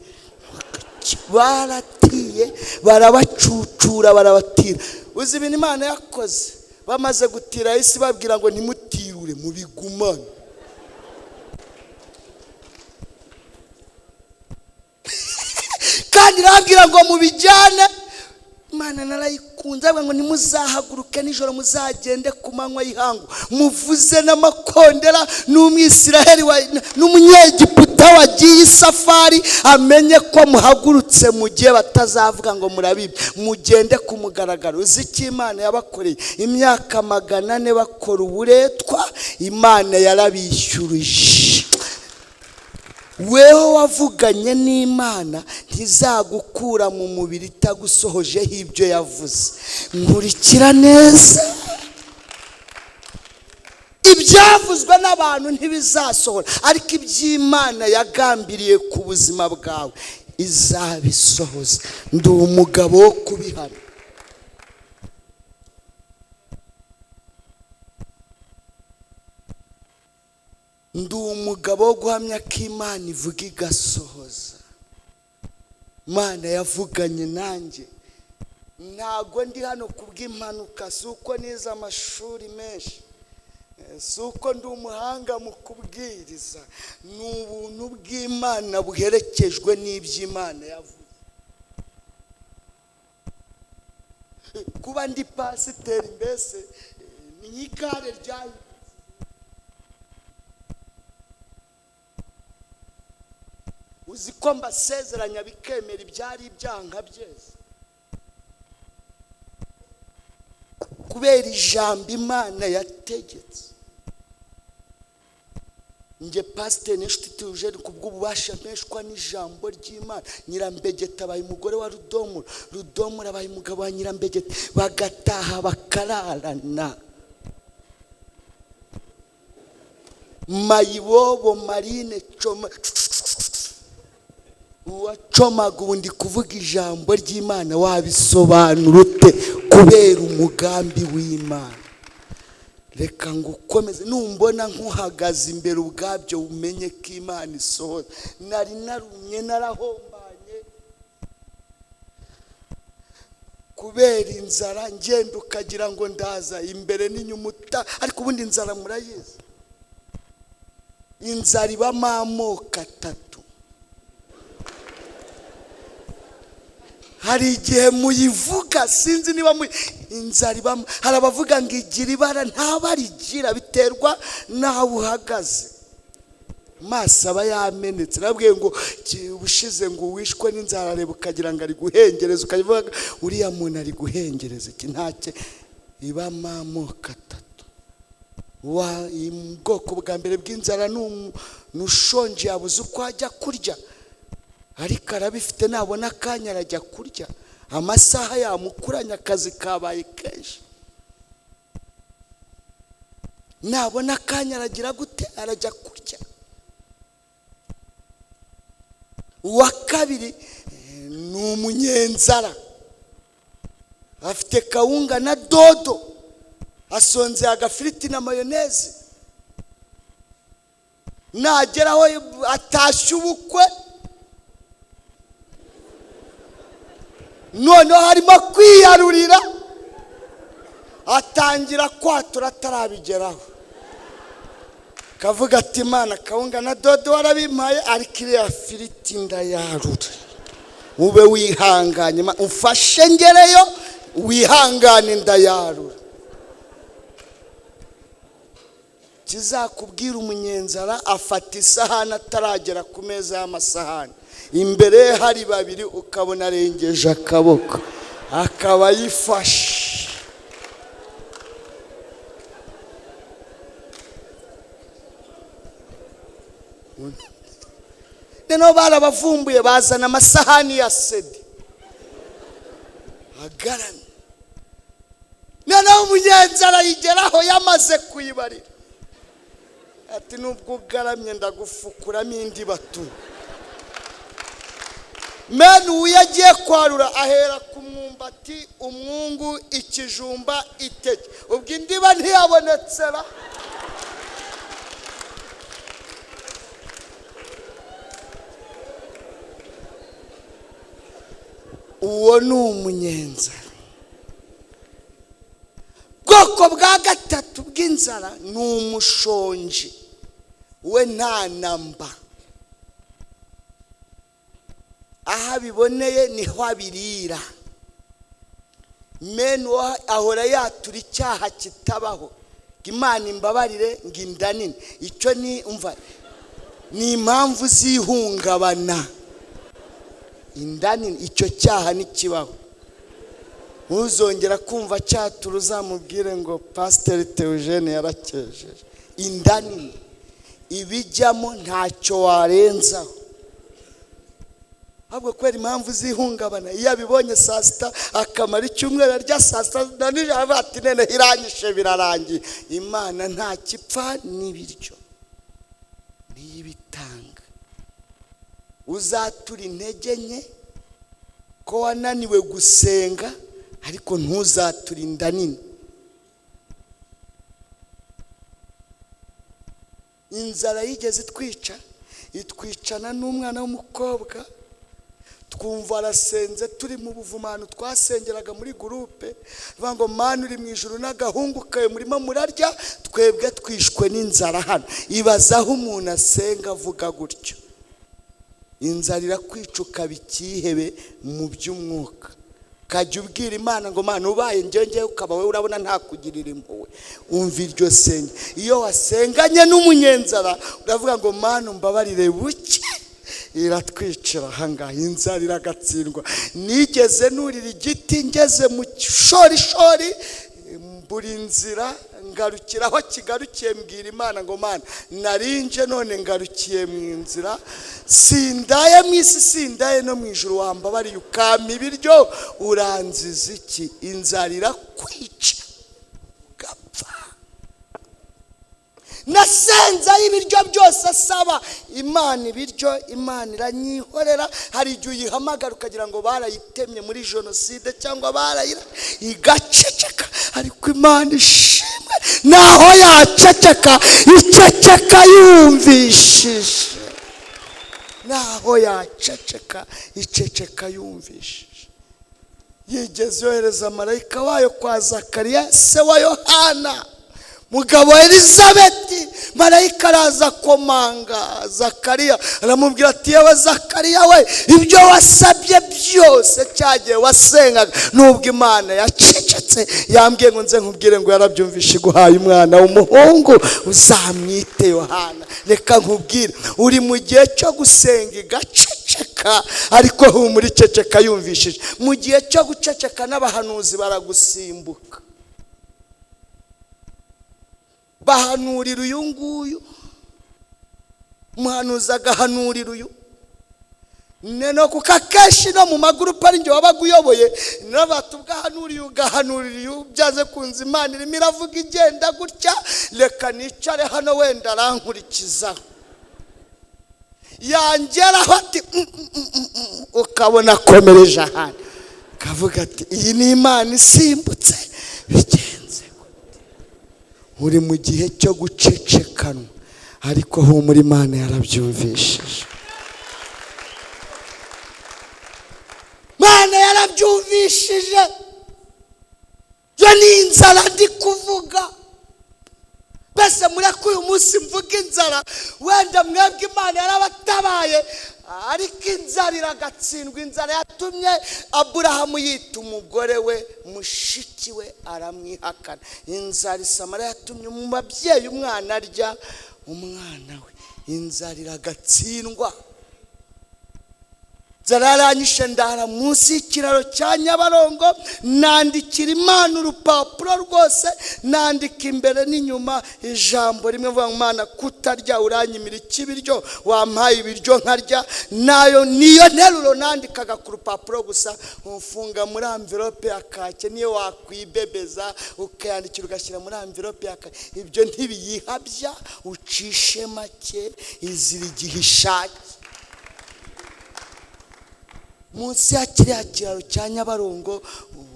Baratiye, barabacucura, barabatira. Uzi ibintu Imana yakoze? Bamaze gutira isi babwira ngo ntimutirure, mubigumane. Kandi irababwira ngo mubijyane. Imana narayikunze, avuga ngo ntimuzahaguruke nijoro, muzagende ku manywa y'ihangu, muvuze n'amakondera, n'Umwisiraheli n'Umunyegiputa wagiye isafari amenye ko muhagurutse, mu gihe batazavuga ngo murabibye, mugende ku mugaragaro. Uzi icyo Imana yabakoreye? Imyaka 400 bakora uburetwa, Imana yarabishyurije. Weho wavuganye n'Imana ntizagukura mu mubiri itagusohojeho ibyo yavuze. Nkurikira neza, ibyavuzwe n'abantu ntibizasohora, ariko iby'Imana yagambiriye ku buzima bwawe izabisohoza. Ndi umugabo wo kubihamya. Ndi umugabo wo guhamya ko Imana ivuga igasohoza. Imana yavuganye nanjye. Ntago ndi hano kubw'impanuka, si uko nize amashuri menshi, si uko ndi umuhanga mu kubwiriza, ni ubuntu bw'Imana buherekejwe n'iby'Imana yavuze. Kuba ndi pasiteri mbese ni nk'igare ryayo. Uzi ko mbasezeranya bikemera ibyari ibyaha nkabyeza, kubera ijambo Imana yategetse. Nge pasiteri n'inshuti Theogene kubw'ububasha mpeshwa n'ijambo ry'Imana, Nyirambegeta abaye umugore wa Rudomoro, Rudomoro abaye umugabo wa Nyirambegeta, bagataha bakararana. Mayibobo Marine Coma uwacomaga, ubu ndi kuvuga ijambo ry'Imana, wabisobanura ute? Kubera umugambi w'Imana. Reka ngukomeze, numbona nkuhagaze imbere ubwabyo umenye ko Imana isohoza. Nari narumye, narahombanye kubera inzara, ngenda ukagira ngo ndaza imbere n'inyuma, ariko ubundi inzara murayizi. Inzara ibamo amoko atatu. Hari igihe muyivuga, sinzi niba inzara ibamo. Hari abavuga ngo igira ibara, nta bara igira, biterwa n'aho uhagaze. Maso aba yamenetse. Nabwiye ngo ubushize ngo wishwe n'inzara, areba ukagira ngo ari guhengereza, ukavuga uriya muntu ari guhengereza iki, ntacye. Ibamo amoko atatu. Ubwoko bwa mbere bw'inzara ni ushonje, yabuze uko ajya kurya, ariko arabifite, nabona akanya arajya kurya, amasaha yamukuranye, akazi kabaye kenshi, nabona akanya aragira gute? Arajya kurya. Uwa kabiri ni umunyenzara, afite kawunga na dodo, asonze agafiriti na mayoneze, nageraho atashye ubukwe, noneho harimo kwiyarurira, atangira kwatura atarabigeraho, kavuga ati Imana kawunga na dodo warabimpaye, ariko iriya firiti ndayarura, ube wihanganye, umfashe ngereyo, wihangane ndayarura. Kizakubwira umunyenzara afata isahani ataragera ku meza y'amasahani, imbere hari babiri, ukabona arengeje akaboko akaba yifashe. Noneho barabavumbuye, bazana amasahani ya sedi agaramye. Noneho umunyenzara ayigeraho yamaze kuyibarira, ati nubwo ugaramye ndagufukuramo indi batu. Mene uwo agiye kwarura ahera ku mwumbati, umwungu, ikijumba, iteke, ubwo indiba ntiyabonetsera. Uwo ni umunyenzara. Bwoko bwa gatatu bw'inzara ni umushonji, we nta namba, aho abiboneye niho abirira. Mene ahora yatura icyaha kitabaho, Imana imbabarire ngo inda nini. Icyo ni umva ni impamvu z'ihungabana. Inda nini, icyo cyaha ntikibaho. Ntuzongera kumva cyatura uzamubwire ngo Pasiteri Theogene yarakejeje. Inda nini ibijyamo ntacyo warenzaho, ahubwo kubera impamvu z'ihungabana, iyo abibonye saa sita akamara icyumweru arya saa sita na nijoro, ati nene iranyishe birarangiye. Imana nta kipfa n'ibiryo, niyo ibitanga. Uzatura intege nke ko wananiwe gusenga, ariko ntuzatura inda nini. Inzara yigeze itwica, itwicana n'umwana w'umukobwa. Twumva arasenze turi mu buvumano, twasengeraga muri gurupe, bavuga ngo Mana uri mu ijuru n'agahungu kawe murimo murarya, twebwe twishwe n'inzara hano. Ibaza aho umuntu asenga avuga gutyo. Inzara irakwica ukaba ikihebe mu by'umwuka, ukajya ubwira Imana ngo Mana ubaye njyewe ukaba wowe urabona ntakugirira impuhwe. Umva iryo senge. Iyo wasenganye n'umunyenzara uravuga ngo Mana umbabarire buke, iratwicira ahangaha, inzara iragatsindwa. Nigeze nurira igiti ngeze mu shorishori, mbura inzira, ngarukira aho kigarukiye, mbwira Imana ngo Mana narinje none ngarukiye mu nzira, sindaye mu isi sindaye no mu ijuru, wambabariye ukampa ibiryo, uranziza iki? Inzara irakwica ugapfa. Nasenze ibiryo byose asaba Imana ibiryo, Imana iranyihorera. Hari igihe uyihamagara ukagira ngo barayitemye muri jenoside cyangwa barayira, igaceceka. Ariko Imana ishimwe, naho yaceceka iceceka yumvishije, naho yaceceka iceceka yumvishije. Yigeze yohereza marayika wayo kwa Zakariya se wa Yohana, mugabo Elizabeti. Marayika araza komanga Zakariya, aramubwira ati yewe Zakariya we, ibyo wasabye byose cyagiye wasengaga, nubwo Imana yacecetse yambwiye ngo nze nkubwire ngo yarabyumvishe, iguhaye umwana w'umuhungu uzamwite Yohana. Reka nkubwire, uri mu gihe cyo gusenga igaceceka, ariko humura iceceka yumvishije. Mu gihe cyo guceceka n'abahanuzi baragusimbuka, bahanurira uyu nguyu, umuhanuzi agahanurira uyu. Neno kuko akenshi no mu magurupe ari njye wabaga uyoboye, n'abatubwahanuriye ugahanurira uyu, byaze kunza Imana irimo iravuga igenda gutya, reka nicare hano wenda arankurikizaho, yangeraho ati ukabona akomereje ahantu, kavuga ati iyi ni Imana isimbutse. Bigenze uri mu gihe cyo gucecekanwa, ariko humura Imana yarabyumvishije. Imana yarabyumvishije. Yo ni inzara ndi kuvuga. Mbese mureke uyu munsi mvuga inzara, wenda mwebwe Imana yarabatabaye, ariko inzara iragatsindwa. Inzara yatumye Aburahamu yita umugore we mushiki we aramwihakana. Inzara isamara yatumye mu babyeyi umwana arya umwana we. Inzara iragatsindwa. Inzara yaranyishe, ndara munsi y'ikiraro cya Nyabarongo, nandikira Imana urupapuro rwose, nandika imbere n'inyuma ijambo rimwe mvuga ngo Imana kutarya uranyimira ikibiryo, wampaye ibiryo nkarya. Nayo niyo nteruro nandikaga ku rupapuro gusa, ufunga muri amvirope ya kake, niyo wakwibebeza ukayandikira ugashyira muri amvirope ya kake, ibyo ntibiyihabya, ucishe make, izira igihe ishaki. Munsi ya kiriya kiraro cya Nyabarongo,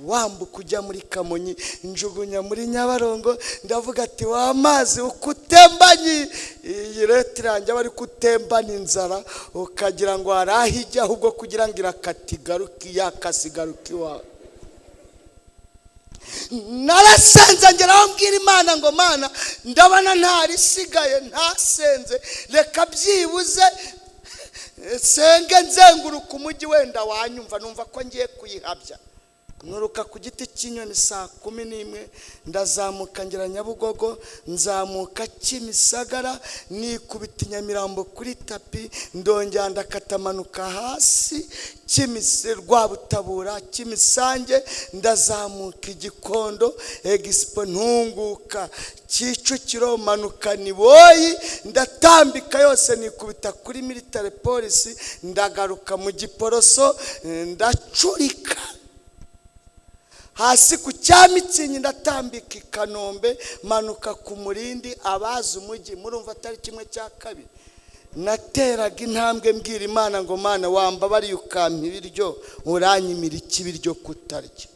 wambuka ujya muri Kamonyi, njugunya muri Nyabarongo, ndavuga ati wa mazi ukutembanye, iyi leta irangiye bari kutembana inzara, ukagira ngo haraho ijya, ahubwo kugira ngo irakata igaruke, yakasi igaruke iwawe. Narasenze ngeraho mbwira Imana ngo Mana ndabona ntarisigaye ntasenze, reka byibuze senge nzenguruka umujyi wenda wanyumva, numva ko ngiye kuyihabya. Nturuka ku giti cy'inyoni 11:00, ndazamuka ngera Nyabugogo, nzamuka Kimisagara, nikubita Nyamirambo kuri tapi, ndongera ndakatamanuka hasi Kimise Rwabutabura Kimisange, ndazamuka Igikondo Expo, ntunguka Kicukiro, manuka Niboyi, ndatambika yose nikubita kuri military police, ndagaruka mu Giporoso, ndacurika hasi ku Cyamitsingi, ndatambika i Kanombe, manuka ku Murindi. Abazi umujyi murumva atari 1/2. Nateraga intambwe mbwira Imana ngo Mana wambabariye ukampa ibiryo, uranyimira iki ibiryo kutarya?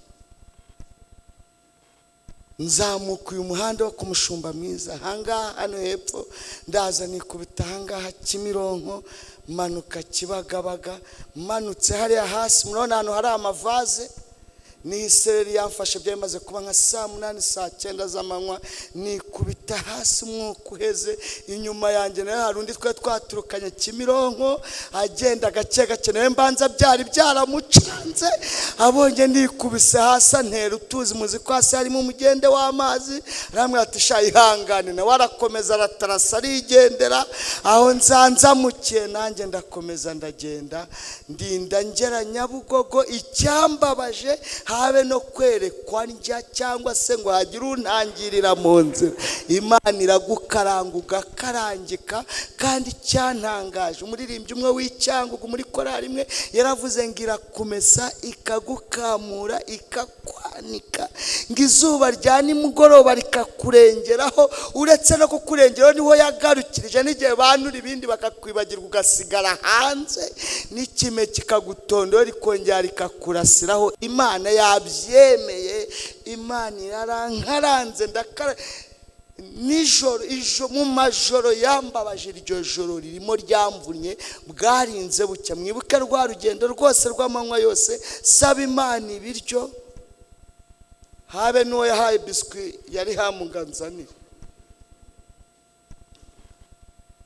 Nzamuka uyu muhanda wo ku Mushumba Mwiza ahangaha hano hepfo, ndaza nikubita ahangaha Kimironko, manuka Kibagabaga, manutse hariya hasi murabona ahantu hari amavaze, ni isereri yamfashe. Byari bimaze kuba nka saa 8, saa 9 z'amanywa, nikubita hasi umwuka uheze. Inyuma yanjye nayo hari undi twari twaturukanye Kimironko, agenda gake gake, nawe mbanza byari byaramucanze, abonye nikubise hasi antera utuzi, muzi ko hasi harimo umugende w'amazi, arambwira ati sha ihangane, nawe arakomeza aratarasa arigendera. Aho nzanzamukiye nanjye ndakomeza ndagenda, ndinda ngera Nyabugogo. Icyambabaje habe no kwerekwa ndya cyangwa se ngo hagire untangirira mu nzira. Imana iragukaranga ugakarangika. Kandi cyantangaje, umuririmbyi umwe w'Icyangugu muri korali imwe yaravuze ngo irakumesa ikagukamura ikakwanika, ngo izuba rya nimugoroba rikakurengeraho. Uretse no kukurengeraho niho yagarukirije, n'igihe banura ibindi bakakwibagirwa ugasigara hanze, n'ikime kikagutondora rikongera rikakurasiraho. Imana yabyemeye, Imana irarankaranze ndakara nijoro ijo mu majoro yambabaje. Iryo joro ririmo ryamvunye, bwarinze bucya. Mwibuke rwa rugendo rwose rw'amanywa yose, saba Imana ibiryo, habe n'uwo yahaye biswi yari hamuganzanire.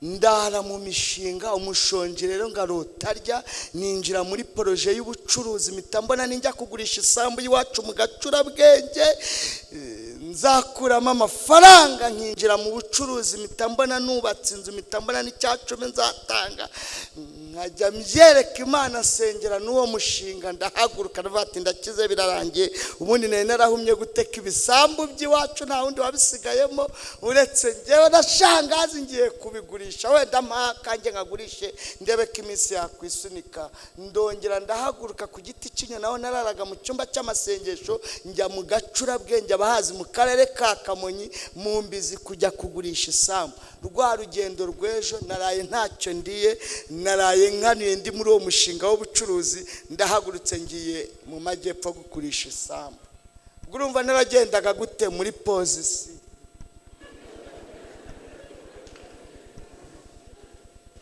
Ndara mu mishinga umushonji rero ngarota rya, ninjira muri poroje y'ubucuruzi, mpita mbona ninjya kugurisha isambu y'iwacu mu Gacurabwenge nzakuramo amafaranga, nkinjira mu bucuruzi, mpita mbona nubatse inzu, mpita mbona n'icya 10 nzatanga, nkajya mbyereka Imana, nsengera n'uwo mushinga. Ndahaguruka ndavuga ati ndakize birarangiye. Ubundi nari narahumye guteka ibisambu by'iwacu, nta wundi wabisigayemo uretse njyewe na shangazi, ngiye kubigurisha wenda mpaka njye nkagurishe ndebe ko iminsi yakwisunika. Ndongera ndahaguruka ku giti cy'inyoni aho nararaga mu cyumba cy'amasengesho, njya mu Gacurabwenge, abahazi mu karere ka Kamonyi, mu Mbizi, kujya kugurisha isambu. Rwa rugendo rw'ejo naraye ntacyo ndiye, naraye nkanuye ndi muri uwo mushinga w'ubucuruzi. Ndahagurutse ngiye mu majyepfo kugurisha isambu. Ubwo urumva naragendaga gute muri position?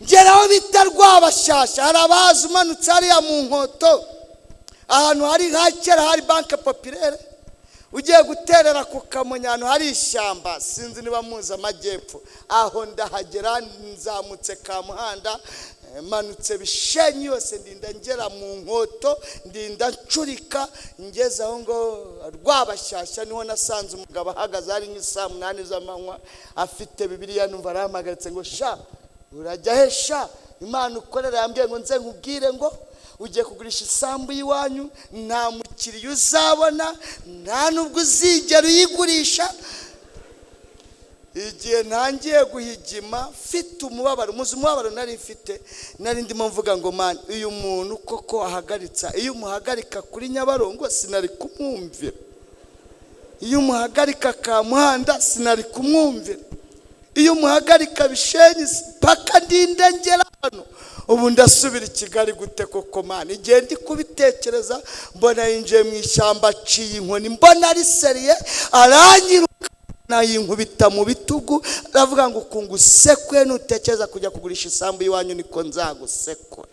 Ngera aho bita Rwabashyashya, hari abazi umanutse hariya mu Nkoto, ahantu hari hakera hari Banque Populaire, ugiye guterera ku Kamonyi, ahantu hari ishyamba, sinzi niba muzi amajyepfo aho. Ndahagera nzamutse Kamuhanda, manutse Bishenyi yose, ndinda ngera mu Nkoto, ndinda ncurika ngeze aho ngo Rwabashyashya. Niho nasanze umugabo ahagaze, hari nk'isaa 8 z'amanywa, afite Bibiliya. Numva arahamagaritse ngo sha urajya he? Sha Imana ukorera yambwiye ngo nze nkubwire ngo ugiye kugurisha isambu y'iwanyu, nta mukiriya uzabona, nta nubwo uzigera uyigurisha. Igihe ntangiye guhigima mfite umubabaro, muzi umubabaro nari mfite, nari ndimo mvuga ngo man, uyu muntu koko ahagaritsa, iyo umuhagarika kuri Nyabarongo sinari kumwumvira, iyo umuhagarika Kamuhanda sinari kumwumvira, iyo umuhagarika Bishenyi, paka ndinde ngera hano, ubu ndasubira i Kigali gute koko man? Igihe ndi kubitekereza mbona yinjiye mu ishyamba, aciye inkoni, mbona ari sérieux, aranyiruka nayinkubita mu bitugu, aravuga ngo ukungu usekwe nutekereza kujya kugurisha isambu y'iwanyu niko nzagusekura.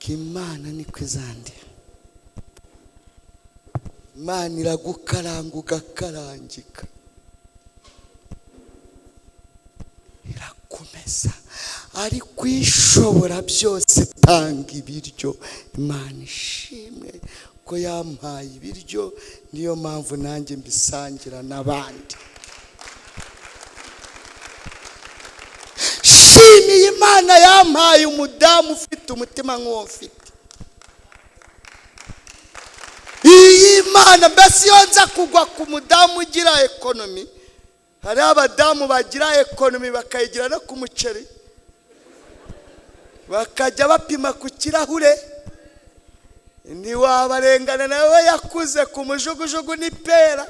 Imana niko izandira. Imana iragukaranga ugakarangika, irakomeza, ariko ishobora byose itanga ibiryo. Imana ishimwe ko yampaye ibiryo, niyo mpamvu nanjye mbisangira n'abandi. Shimiye Imana yampaye umudamu ufite umutima nk'uwo mfite. Iyi Imana mbese iyo nza kugwa ku mudamu ugira économie, hariho abadamu bagira économie bakayigira no ku muceri, bakajya bapima ku kirahure, ntiwabarengana, nawe yakuze ku mujugujugu n'ipera,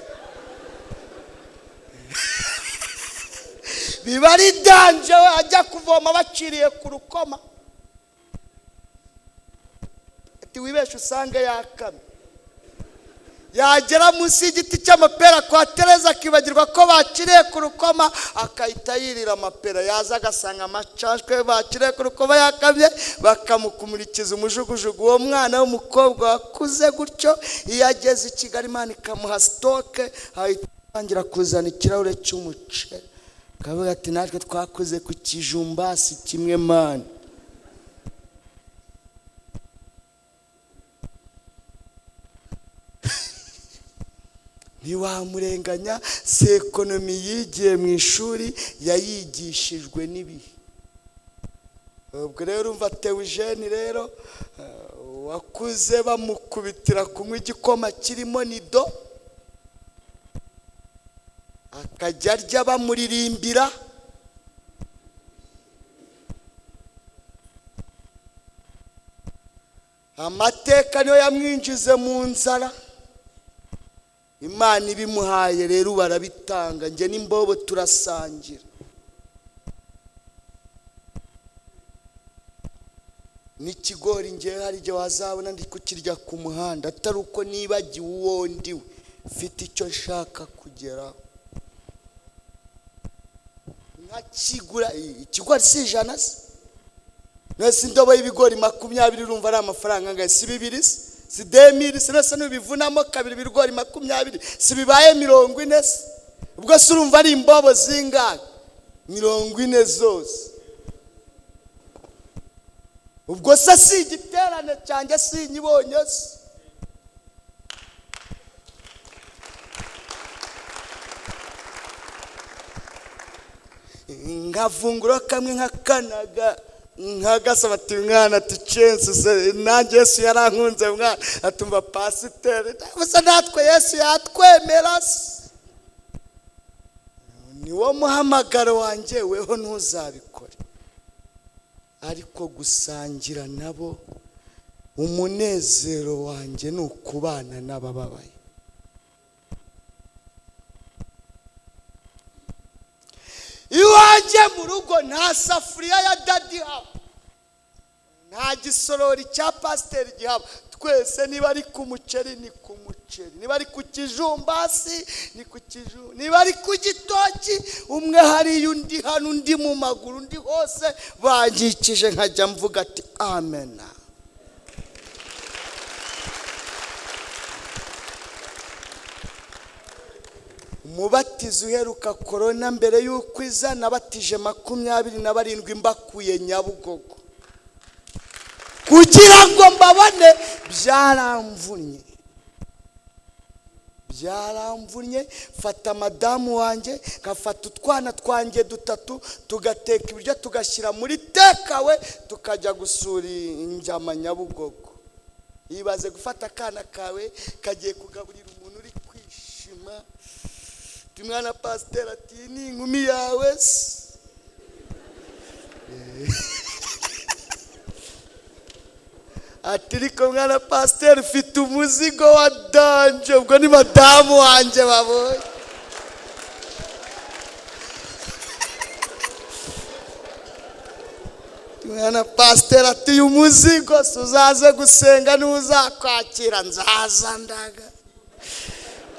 biba ari danger, we ajya kuvoma baciriye ku rukoma. Wibeshe usanga yakamye. Yagera munsi y'igiti cy'amapera kwa Tereza akibagirwa ko bakiriye ku rukoma, akahita yirira amapera. Yaza agasanga amacashwe bakiriye ku rukoma yakamye, bakamukumurikiza umujugujugu. Uwo mwana w'umukobwa wakuze gutyo, iyo ageze i Kigali Imana ikamuha sitoke, ahita atangira kuzana ikirahure cy'umuceri, akavuga ati natwe twakuze ku kijumbasi kimwe mani. Ntiwamurenganya, si ekonomi yigiye mu ishuri, yayigishijwe n'ibihe. Ubwo rero urumva Teujene rero wakuze bamukubitira kunywa igikoma kirimo nido, akajya arya bamuririmbira. Amateka niyo yamwinjize mu nzara. Imana ibimuhaye rero barabitanga, njye n'imbobo turasangira. N'ikigori njye hari igihe wazabona ndi kukirya ku muhanda, atari uko nibagiwe uwo ndiwe, mfite icyo nshaka kugeraho. Nkakigura ikigori si 100 se? Nese indobo y'ibigori 20 urumva ari amafaranga angahe? Si 2 se? Si 2000 se? Nese nubivunamo kabiri ibigori 20 si bibaye 40 se? Ubwo se urumva ari imbobo zingahe? 40 zose. Ubwo se si igiterane cyanjye sinyibonye se? Nkavungura kamwe nkakanaga, nkagasaba ati mwana ati cense nanjye Yesu yarankunze mwana, atumva pasiteri gusa natwe Yesu yatwemera se. Niwo muhamagaro wanjye, weho ntuzabikore. Ariko gusangira nabo umunezero wanjye ni ukubana n'abababaye. Iwanjye mu rugo nta safuriya ya dadi haba, nta gisorori cya pasiteri gihaba. Twese niba ari ku muceri ni ku muceri, niba ari ku kijumbasi ni ku kijumba, niba ari ku gitoki, umwe hariya undi hano, undi mu maguru, undi hose, bangikije nkajya mvuga ati amena. Umubatizo uheruka korona mbere y'uko iza, nabatije 27 mbakuye Nyabugogo kugira ngo mbabone. Byaramvunnye, byaramvunnye. Fata madamu wanjye, nkafata utwana twanjye 3, tugateka ibiryo tugashyira muri tekawe, tukajya gusura injyama Nyabugogo. Ibaze gufata akana kawe kagiye kugaburira umuntu uri kwishima. Mwana pasiteri ati ni inkumi yawe se? Ati ariko mwana pasiteri ufite umuzigo wa danje. Ubwo ni madamu wanjye babonye. Mwana pasiteri ati uyu muzigo uzaze gusenga n'uzakwakira, nzaza ndaga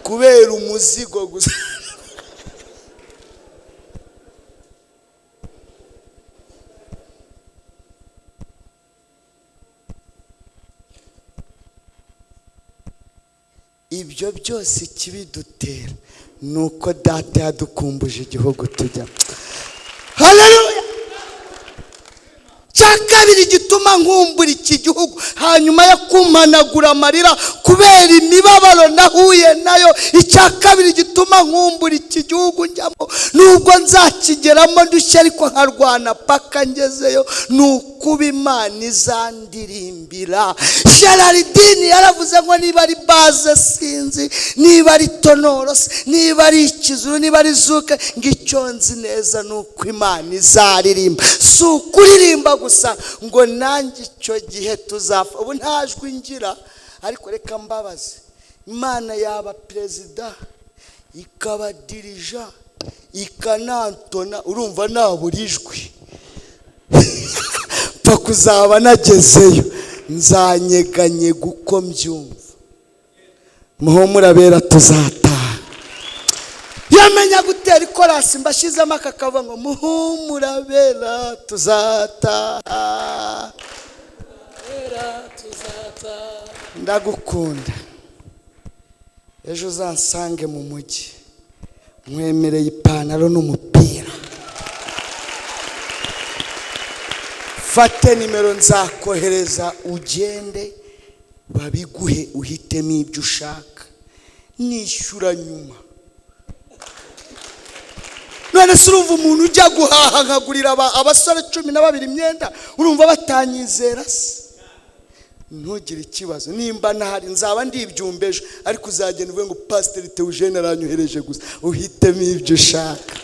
kubera umuzigo gusa. Ibyo byose ikibidutera nuko data yadukumbuje igihugu tujya. Haleluya! Cya kabiri gituma nkumbura iki gihugu, hanyuma yo kumpanagura amarira kubera imibabaro nahuye nayo, icya kabiri gituma nkumbura iki gihugu njyamo, nubwo nzakigeramo ndushye ariko nkarwana paka ngezeyo, ni ukuba Imana izandirimbira. Gerardine yaravuze ngo niba ari baze sinzi, niba ari tonoro, niba ari ikizuru, niba ari zuke, ngo icyo nzi neza ni uko Imana izaririmba. Si ukuririmba gusa ngo nanjye icyo gihe tuzafa. Ubu nta jwi ngira, ariko reka mbabaze, Imana yaba perezida, ikaba dirija, ikanantona, urumva nabura ijwi pfa kuzaba nagezeyo. Nzanyeganyega uko mbyumva. Muhumure abera, tuzataha. Yamenya gutera ikorasi, mbashyizemo aka kavuga ngo muhumure abera tuzataha. Ndagukunda. Ejo uzansange mu mujyi, mwemereye ipantaro n'umupira. Fate nimero nzakohereza, ugende babiguhe, uhitemo ibyo ushaka, nishyura nyuma. None se urumva umuntu ujya guhaha nkagurira abasore 12 imyenda, urumva batanyizera se? Ntugire ikibazo, nimba ntahari nzaba ndi ibyumba ejo, ariko uzagenda uvuge ngo Pasiteri Theogene aranyohereje gusa, uhitemo ibyo ushaka.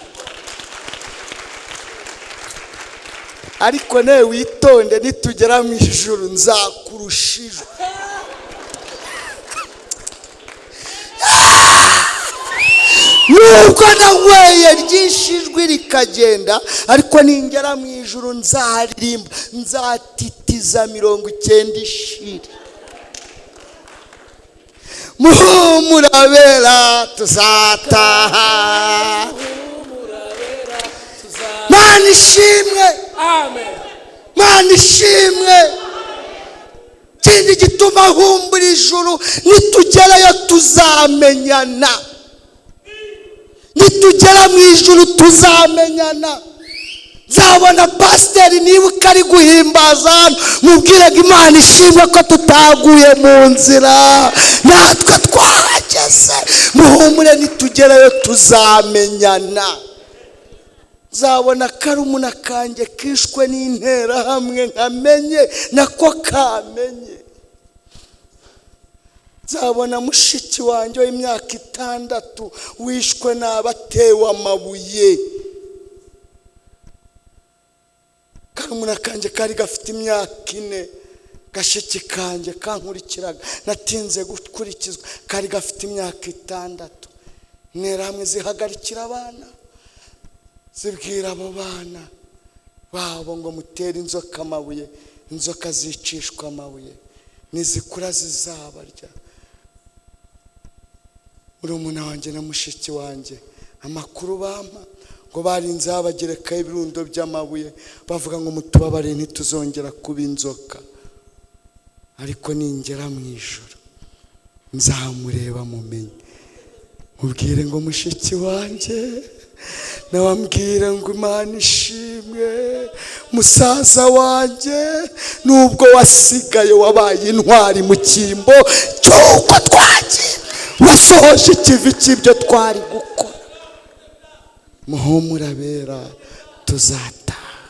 Ariko nawe witonde, nitugera mu ijuru nzakurusha ijwi. Nubwo nanyweye ryinshi ijwi rikagenda, ariko ningera mu ijuru nzaririmba, nzatitiza 90 ishiri. Muhumure abera tuzataha. Mana ishimwe. Amen. Mana ishimwe. Ikindi gituma humbura ijuru, nitugerayo tuzamenyana. Nitugera mu ijuru tuzamenyana. Nzabona pasiteri nibuka ari guhimbaza hano, mubwire ngo Imana ishimwe ko tutaguye mu nzira, natwe twahageze. Muhumure, nitugerayo tuzamenyana. Nzabona karumuna kanjye kishwe n'interahamwe, nkamenye nako kamenye. Nzabona mushiki wanjye w'imyaka 6 wishwe n'abatewe amabuye. Karumuna kanjye kari gafite imyaka 4, gashiki kanjye kankurikiraga natinze gukurikizwa, kari gafite imyaka 6. Interahamwe zihagarikira abana, zibwira abo bana babo ngo mutere inzoka amabuye, inzoka zicishwa amabuye, nizikura zizabarya. Murumuna wanjye na mushiki wanjye amakuru bampa ngo barinze babagerekaho ibirundo by'amabuye, bavuga ngo mutubabare ntituzongera kuba inzoka. Ariko ningera mu ijuru nzamureba mumenye, mubwire ngo mushiki wanjye, nawambwira ngo Imana ishimwe, musaza wanjye, nubwo wasigaye wabaye intwari mu cyimbo cy'uko twagiye, wasohoje ikivi cy'ibyo twari gukora. Muhumure abera tuzataha.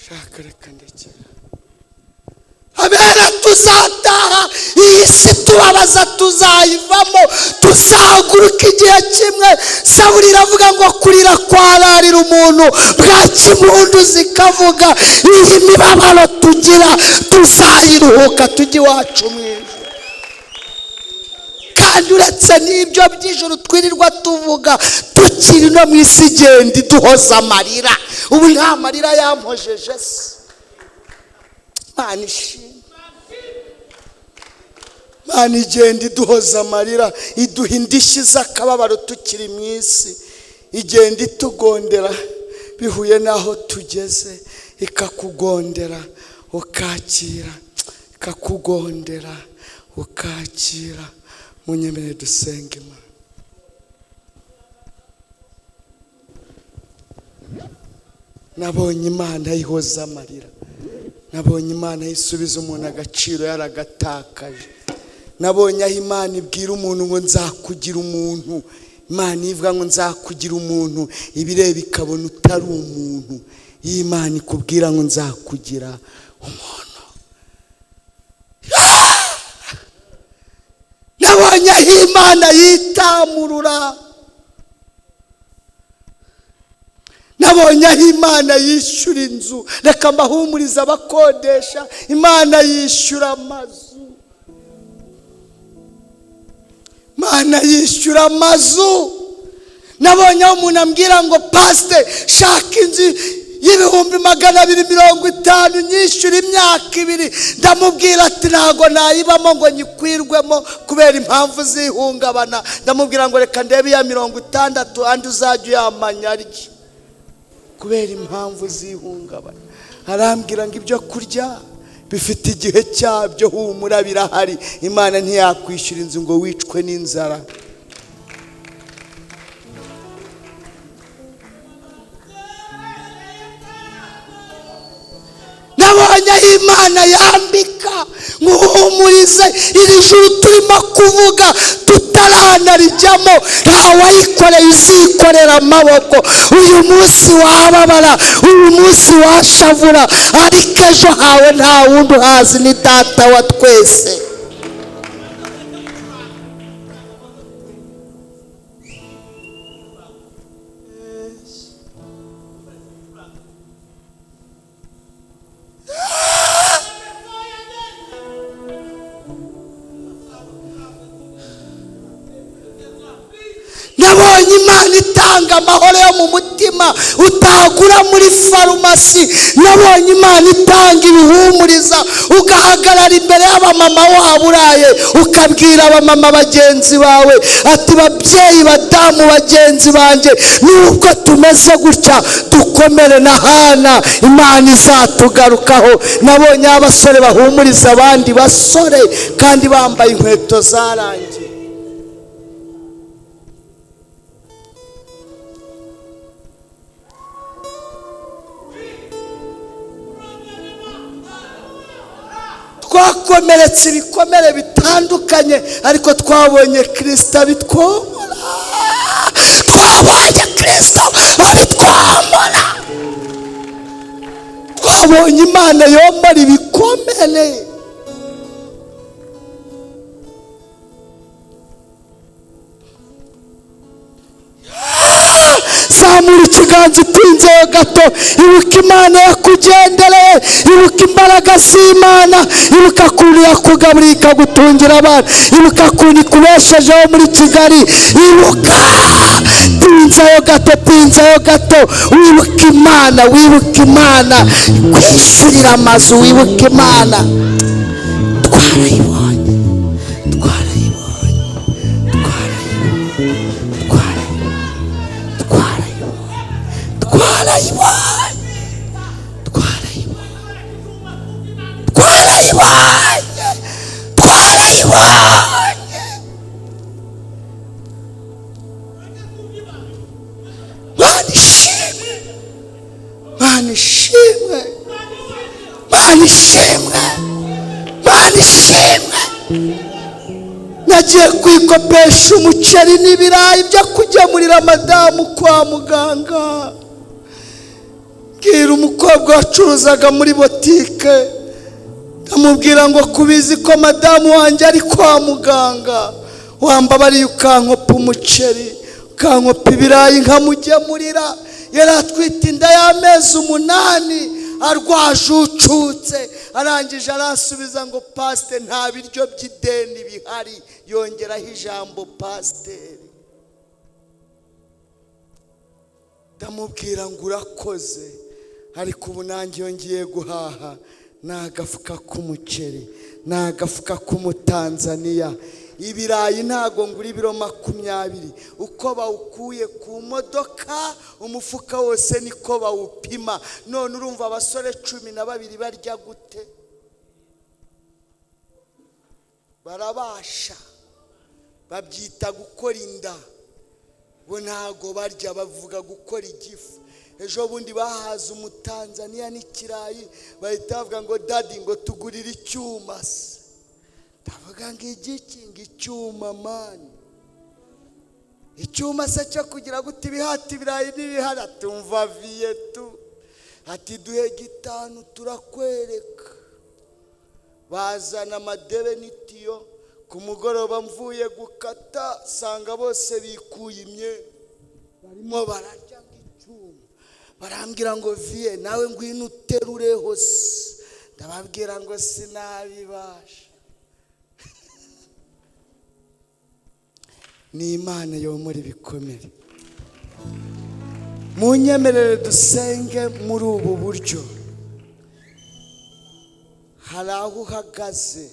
Shaka reka ndekera. Abera tuzataha, iyi si tubabaza tuzayivamo, tuzahaguruka igihe kimwe. Zaburi iravuga ngo kurira kwararira umuntu, bwaki impundu zikavuga. Iyi mibabaro tugira tuzayiruhuka tujye iwacu mu ijuru. Kandi uretse n'ibyo by'ijuru twirirwa tuvuga, tukiri no mu isi igenda iduhoza amarira. Ubu nta marira yampojeje se? Mana ishimwe. Mana igenda iduhoza amarira, iduha indishyi z'akababaro tukiri mu isi, igenda itugondera bihuye n'aho tugeze, ikakugondera ukakira, ikakugondera ukakira. Munyemere dusenge Imana. Nabonye Imana ihoza amarira, nabonye Imana isubiza umuntu agaciro yaragatakaje, nabonye aho Imana ibwira umuntu ngo nzakugira umuntu. Imana ivuga ngo nzakugira umuntu, ibireba ikabona utari umuntu. Iyo Imana ikubwira ngo nzakugira umuntu. Nabonye aho Imana yitamurura, nabonye aho Imana yishyura inzu. Reka mbahumurize abakodesha, Imana yishyura amazu. Imana yishyura amazu. Nabonye aho umuntu ambwira ngo pasite, shaka inzu y'250,000 nyishyura imyaka 2. Ndamubwira ati ntago nayibamo ngo nyikwirwemo kubera impamvu zihungabana. Ndamubwira ngo reka ndebe iya 60 andi uzajya uyamanya arye kubera impamvu zihungabana. Arambwira ngo ibyo kurya bifite igihe cyabyo, humura birahari. Imana ntiyakwishyura inzu ngo wicwe n'inzara. Nabonye aho Imana yambika nkuhumurize. Iri juru turimo kuvuga tutaranarijyamo, ntawayikoreye uzikorera amaboko. Uyu munsi wababara, uyu munsi washavura, ariko ejo hawe nta wundi uhazi, ni Data wa twese. Nabonye Imana itanga amahoro yo mu mutima utagura muri farumasi. Nabonye Imana itanga ibihumuriza, ugahagarara imbere y'abamama waba uraye, ukabwira abamama bagenzi bawe ati babyeyi, badamu bagenzi banjye, nubwo tumeze gutya dukomere na Hana, Imana izatugarukaho. Nabonye abasore bahumuriza abandi basore kandi bambaye inkweto zarangiye. Twakomeretse ibikomere bitandukanye, ariko twabonye Kristo abitwomora. Twabonye Kristo abitwomora. Twabonye Imana yomora ibikomere. Zamura ikiganza utinzeho gato, ibuka Imana yakugendereye, ibuka imbaraga z'Imana, ibuka ukuntu yakugaburiye ikagutungira abana, ibuka ukuntu ikubeshejeho muri Kigali, ibuka. Tinzeho gato, tinzeho gato, wibuka Imana, wibuka Imana kwishyurira amazu, wibuka Imana. Twarayibonye, twarayibonye, twarayibonye, twarayibonye, twarayibonye, twarayibonye. Mana ishimwe, Mana ishimwe, Mana ishimwe, Mana ishimwe. Nagiye kwikopesha umuceri n'ibirayi byo kugemurira madamu kwa muganga. Mbwira umukobwa wacuruzaga muri botike, ndamubwira ngo kubizi ko madamu wanjye ari kwa muganga, wambabariye ukankopa umuceri, ukankopa ibirayi nkamugemurira. Yari atwite inda y'amezi 8, arwajucutse. Arangije aransubiza ngo pasite nta biryo by'ideni bihari. Yongeraho ijambo pasiteri. Ndamubwira ngo urakoze, ariko ubu nanjye iyo ngiye guhaha ni agafuka k'umuceri, ni agafuka k'umutanzaniya. Ibirayi ntago ngura ibiro 20, uko bawukuye ku modoka umufuka wose niko bawupima. None urumva abasore 12 barya gute? Barabasha, babyita gukora inda. Bo ntago barya, bavuga gukora igifu. Ejo bundi bahaza umutanzaniya n'ikirayi, bahita bavuga ngo dadi ngo tugurire icyuma se. Ndavuga ngo igiki? Ngo icyuma mani. Icyuma se cyo kugira gute? Ibihati ibirayi n'ibihari. Atumva viyetu ati duhe 5 turakwereka. Bazana amadebe n'itiyo. Ku mugoroba mvuye gukata sanga bose bikuye imyenda, barimo bararya nk'icyuma. Barambwira ngo viye nawe ngwino uterureho se. Ndababwira ngo sinabibasha. Ni Imana yomora ibikomere. Munyemerere dusenge muri ubu buryo. Hari aho uhagaze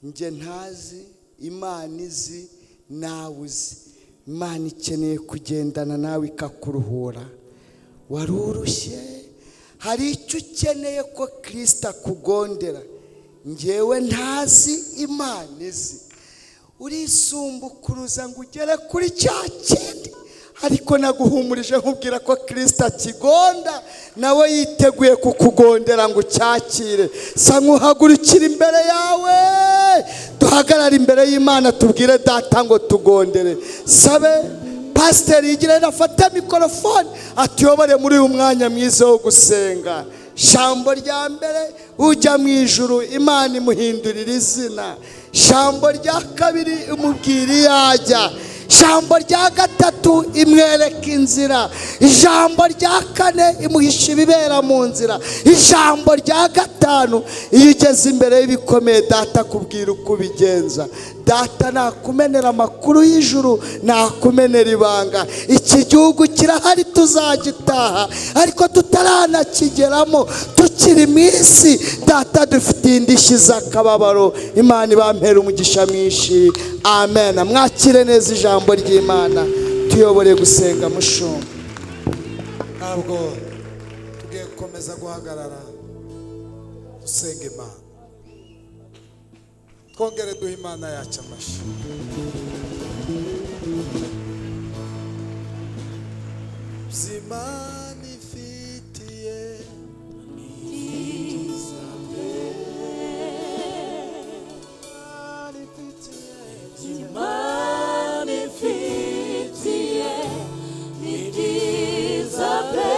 njye ntazi, Imana izi, nawe uzi. Imana ikeneye kugendana nawe ikakuruhura. Wari urushye, hari icyo ukeneye ko Kristo akugondera. Njyewe ntazi, Imana izi. Urisumbukuruza ngo ugere kuri cya kindi, ariko naguhumurije nkubwira ko Kristo akigonda, nawe yiteguye kukugondera ngo ucyakire. Sa nkuhagurukira imbere yawe, duhagarare imbere y'Imana tubwire Data ngo tugondere. Sabe pasiteri yigire afate mikorofone atuyobore muri uyu mwanya mwiza wo gusenga. Jambo rya mbere, ujya mu ijuru Imana imuhindurira izina. Jambo rya kabiri, imubwira iyo ajya. Jambo rya gatatu, imwereka inzira. Ijambo rya kane, imuhisha ibibera mu nzira. Ijambo rya gatanu, iyo ugeze imbere y'ibikomeye Data akubwira uko ubigenza. Data nakumenera amakuru y'ijuru, nakumenera ibanga. Iki gihugu kirahari, tuzagitaha, ariko tutaranakigeramo, tukiri mu isi, Data dufitiye indishyi z'akababaro. Imana ibampere umugisha mwinshi. Amen. Mwakire neza ijambo ry'Imana, tuyobore gusenga mushumba. Ntabwo tugiye gukomeza guhagarara, dusenga Imana, twongere duhe Imana yacu amashyi. Imana ifitiye Imana ifitiye ni byiza pe,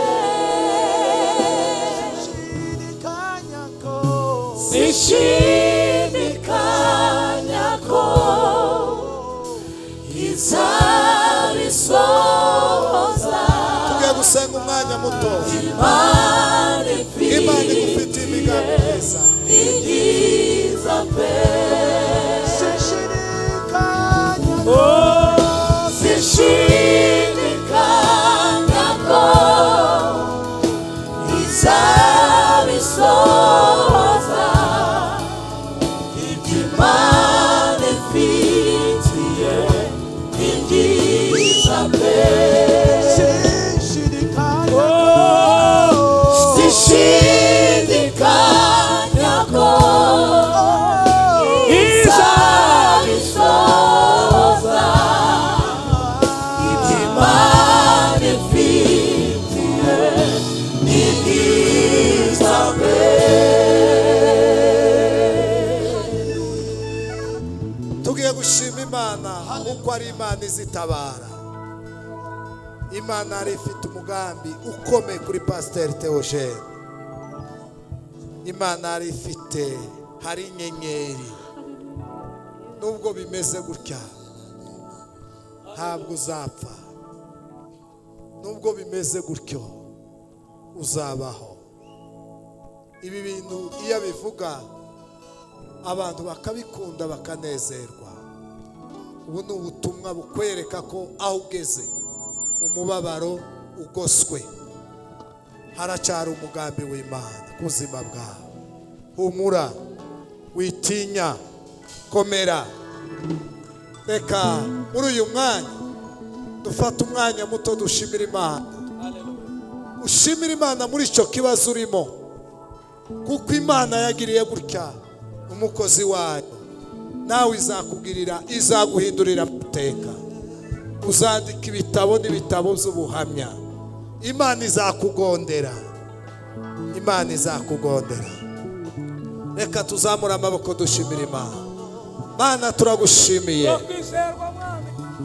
sishidikanya ko izabisohoza. Tugiye gusenga umwanya muto. Imana Imana igufitiye imigambi myiza, ni byiza pe, sishidikanya ko izabisohoza. Ibyo Imana ifitiye ni byiza pe, sishidikanya ko izabisohoza. Ibyo Imana ifitiye ni byiza pe. Tugiye gushima Imana kuko ari Imana izitabara. Imana yari ifite umugambi ukomeye kuri Pasiteri Theogene. Imana yari ifite, hari inyenyeri. Nubwo bimeze gutya ntabwo uzapfa, nubwo bimeze gutyo uzabaho. Ibi bintu iyo abivuga abantu bakabikunda bakanezerwa. Ubu ni ubutumwa bukwereka ko aho ugeze mu mubabaro ugoswe haracyari umugambi w'Imana ku buzima bwawe. Humura, witinya, komera. Reka muri uyu mwanya dufate umwanya muto dushimira Imana. Ushimira Imana muri icyo kibazo urimo, kuko Imana yagiriye gutya umukozi wayo, nawe izakugirira, izaguhindurira amateka. Uzandika ibitabo n'ibitabo by'ubuhamya. Imana izakugondera, Imana izakugondera. Reka tuzamure amaboko dushimira Imana. Mana, turagushimiye,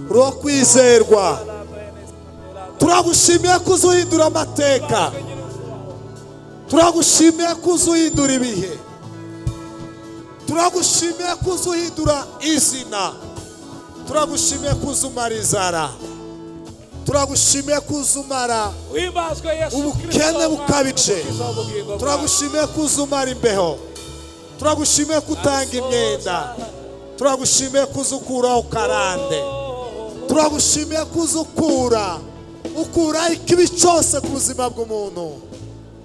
uri kwizerwa. Turagushimiye ko uzuhindura amateka, turagushimiye ko uzuhindura ibihe, turagushimiye ko uzuhindura izina, turagushimiye ko uzumara inzara, turagushimiye ko uzumara ubukene bukabije, turagushimiye ko uzumara imbeho, turagushimiye ko utanga imyenda, turagushimiye ko uzukuraho karande, turagushimiye ko uzukura Ukuraho ikibi cyose ku buzima bw'umuntu.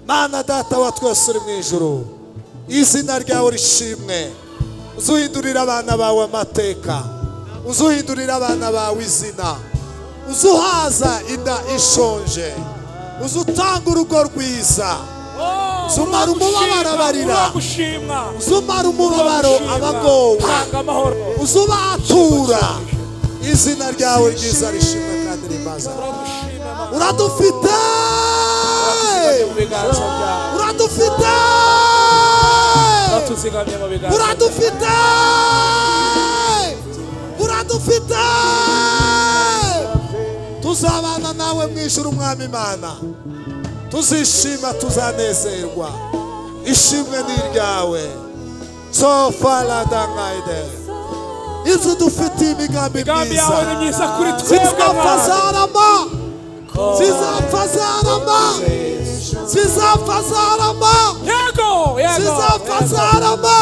Mana Data wa twese uri mu ijuru, izina ryawe rishimwe. Uzuhindurira abana bawe amateka, uzuhindurira abana bawe izina, uzuhaza inda ishonje, uzutanga urugo rwiza, uzumara umubabaro abarira, Uragushimwa. uzumara umubabaro abagowe, Tanga amahoro. uzubatura. Izina ryawe ryiza rishimwe kandi rimaza. Turagushima, Mana. Uradufite. Uratuzigamye mu biganza byawe. Uradufite. Uratuzigamye mu biganza byawe. Uradufite, uradufite. Tuzabana nawe mu ijuru, Umwami Imana, tuzishima, tuzanezerwa. Ishimwe ni iryawe. Sofaradangayide inzu dufitiye imigambi Imigambi myiza. yawe ni myiza kuri twebwe, Zizapfa Mana. zarama, zizapfa zarama, zizapfa zarama. Yego, yego. Zizapfa Yego. zarama.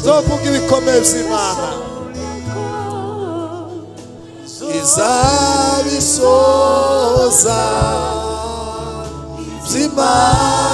Zovuga ibikomeye by'Imana, izabisoza by'Imana.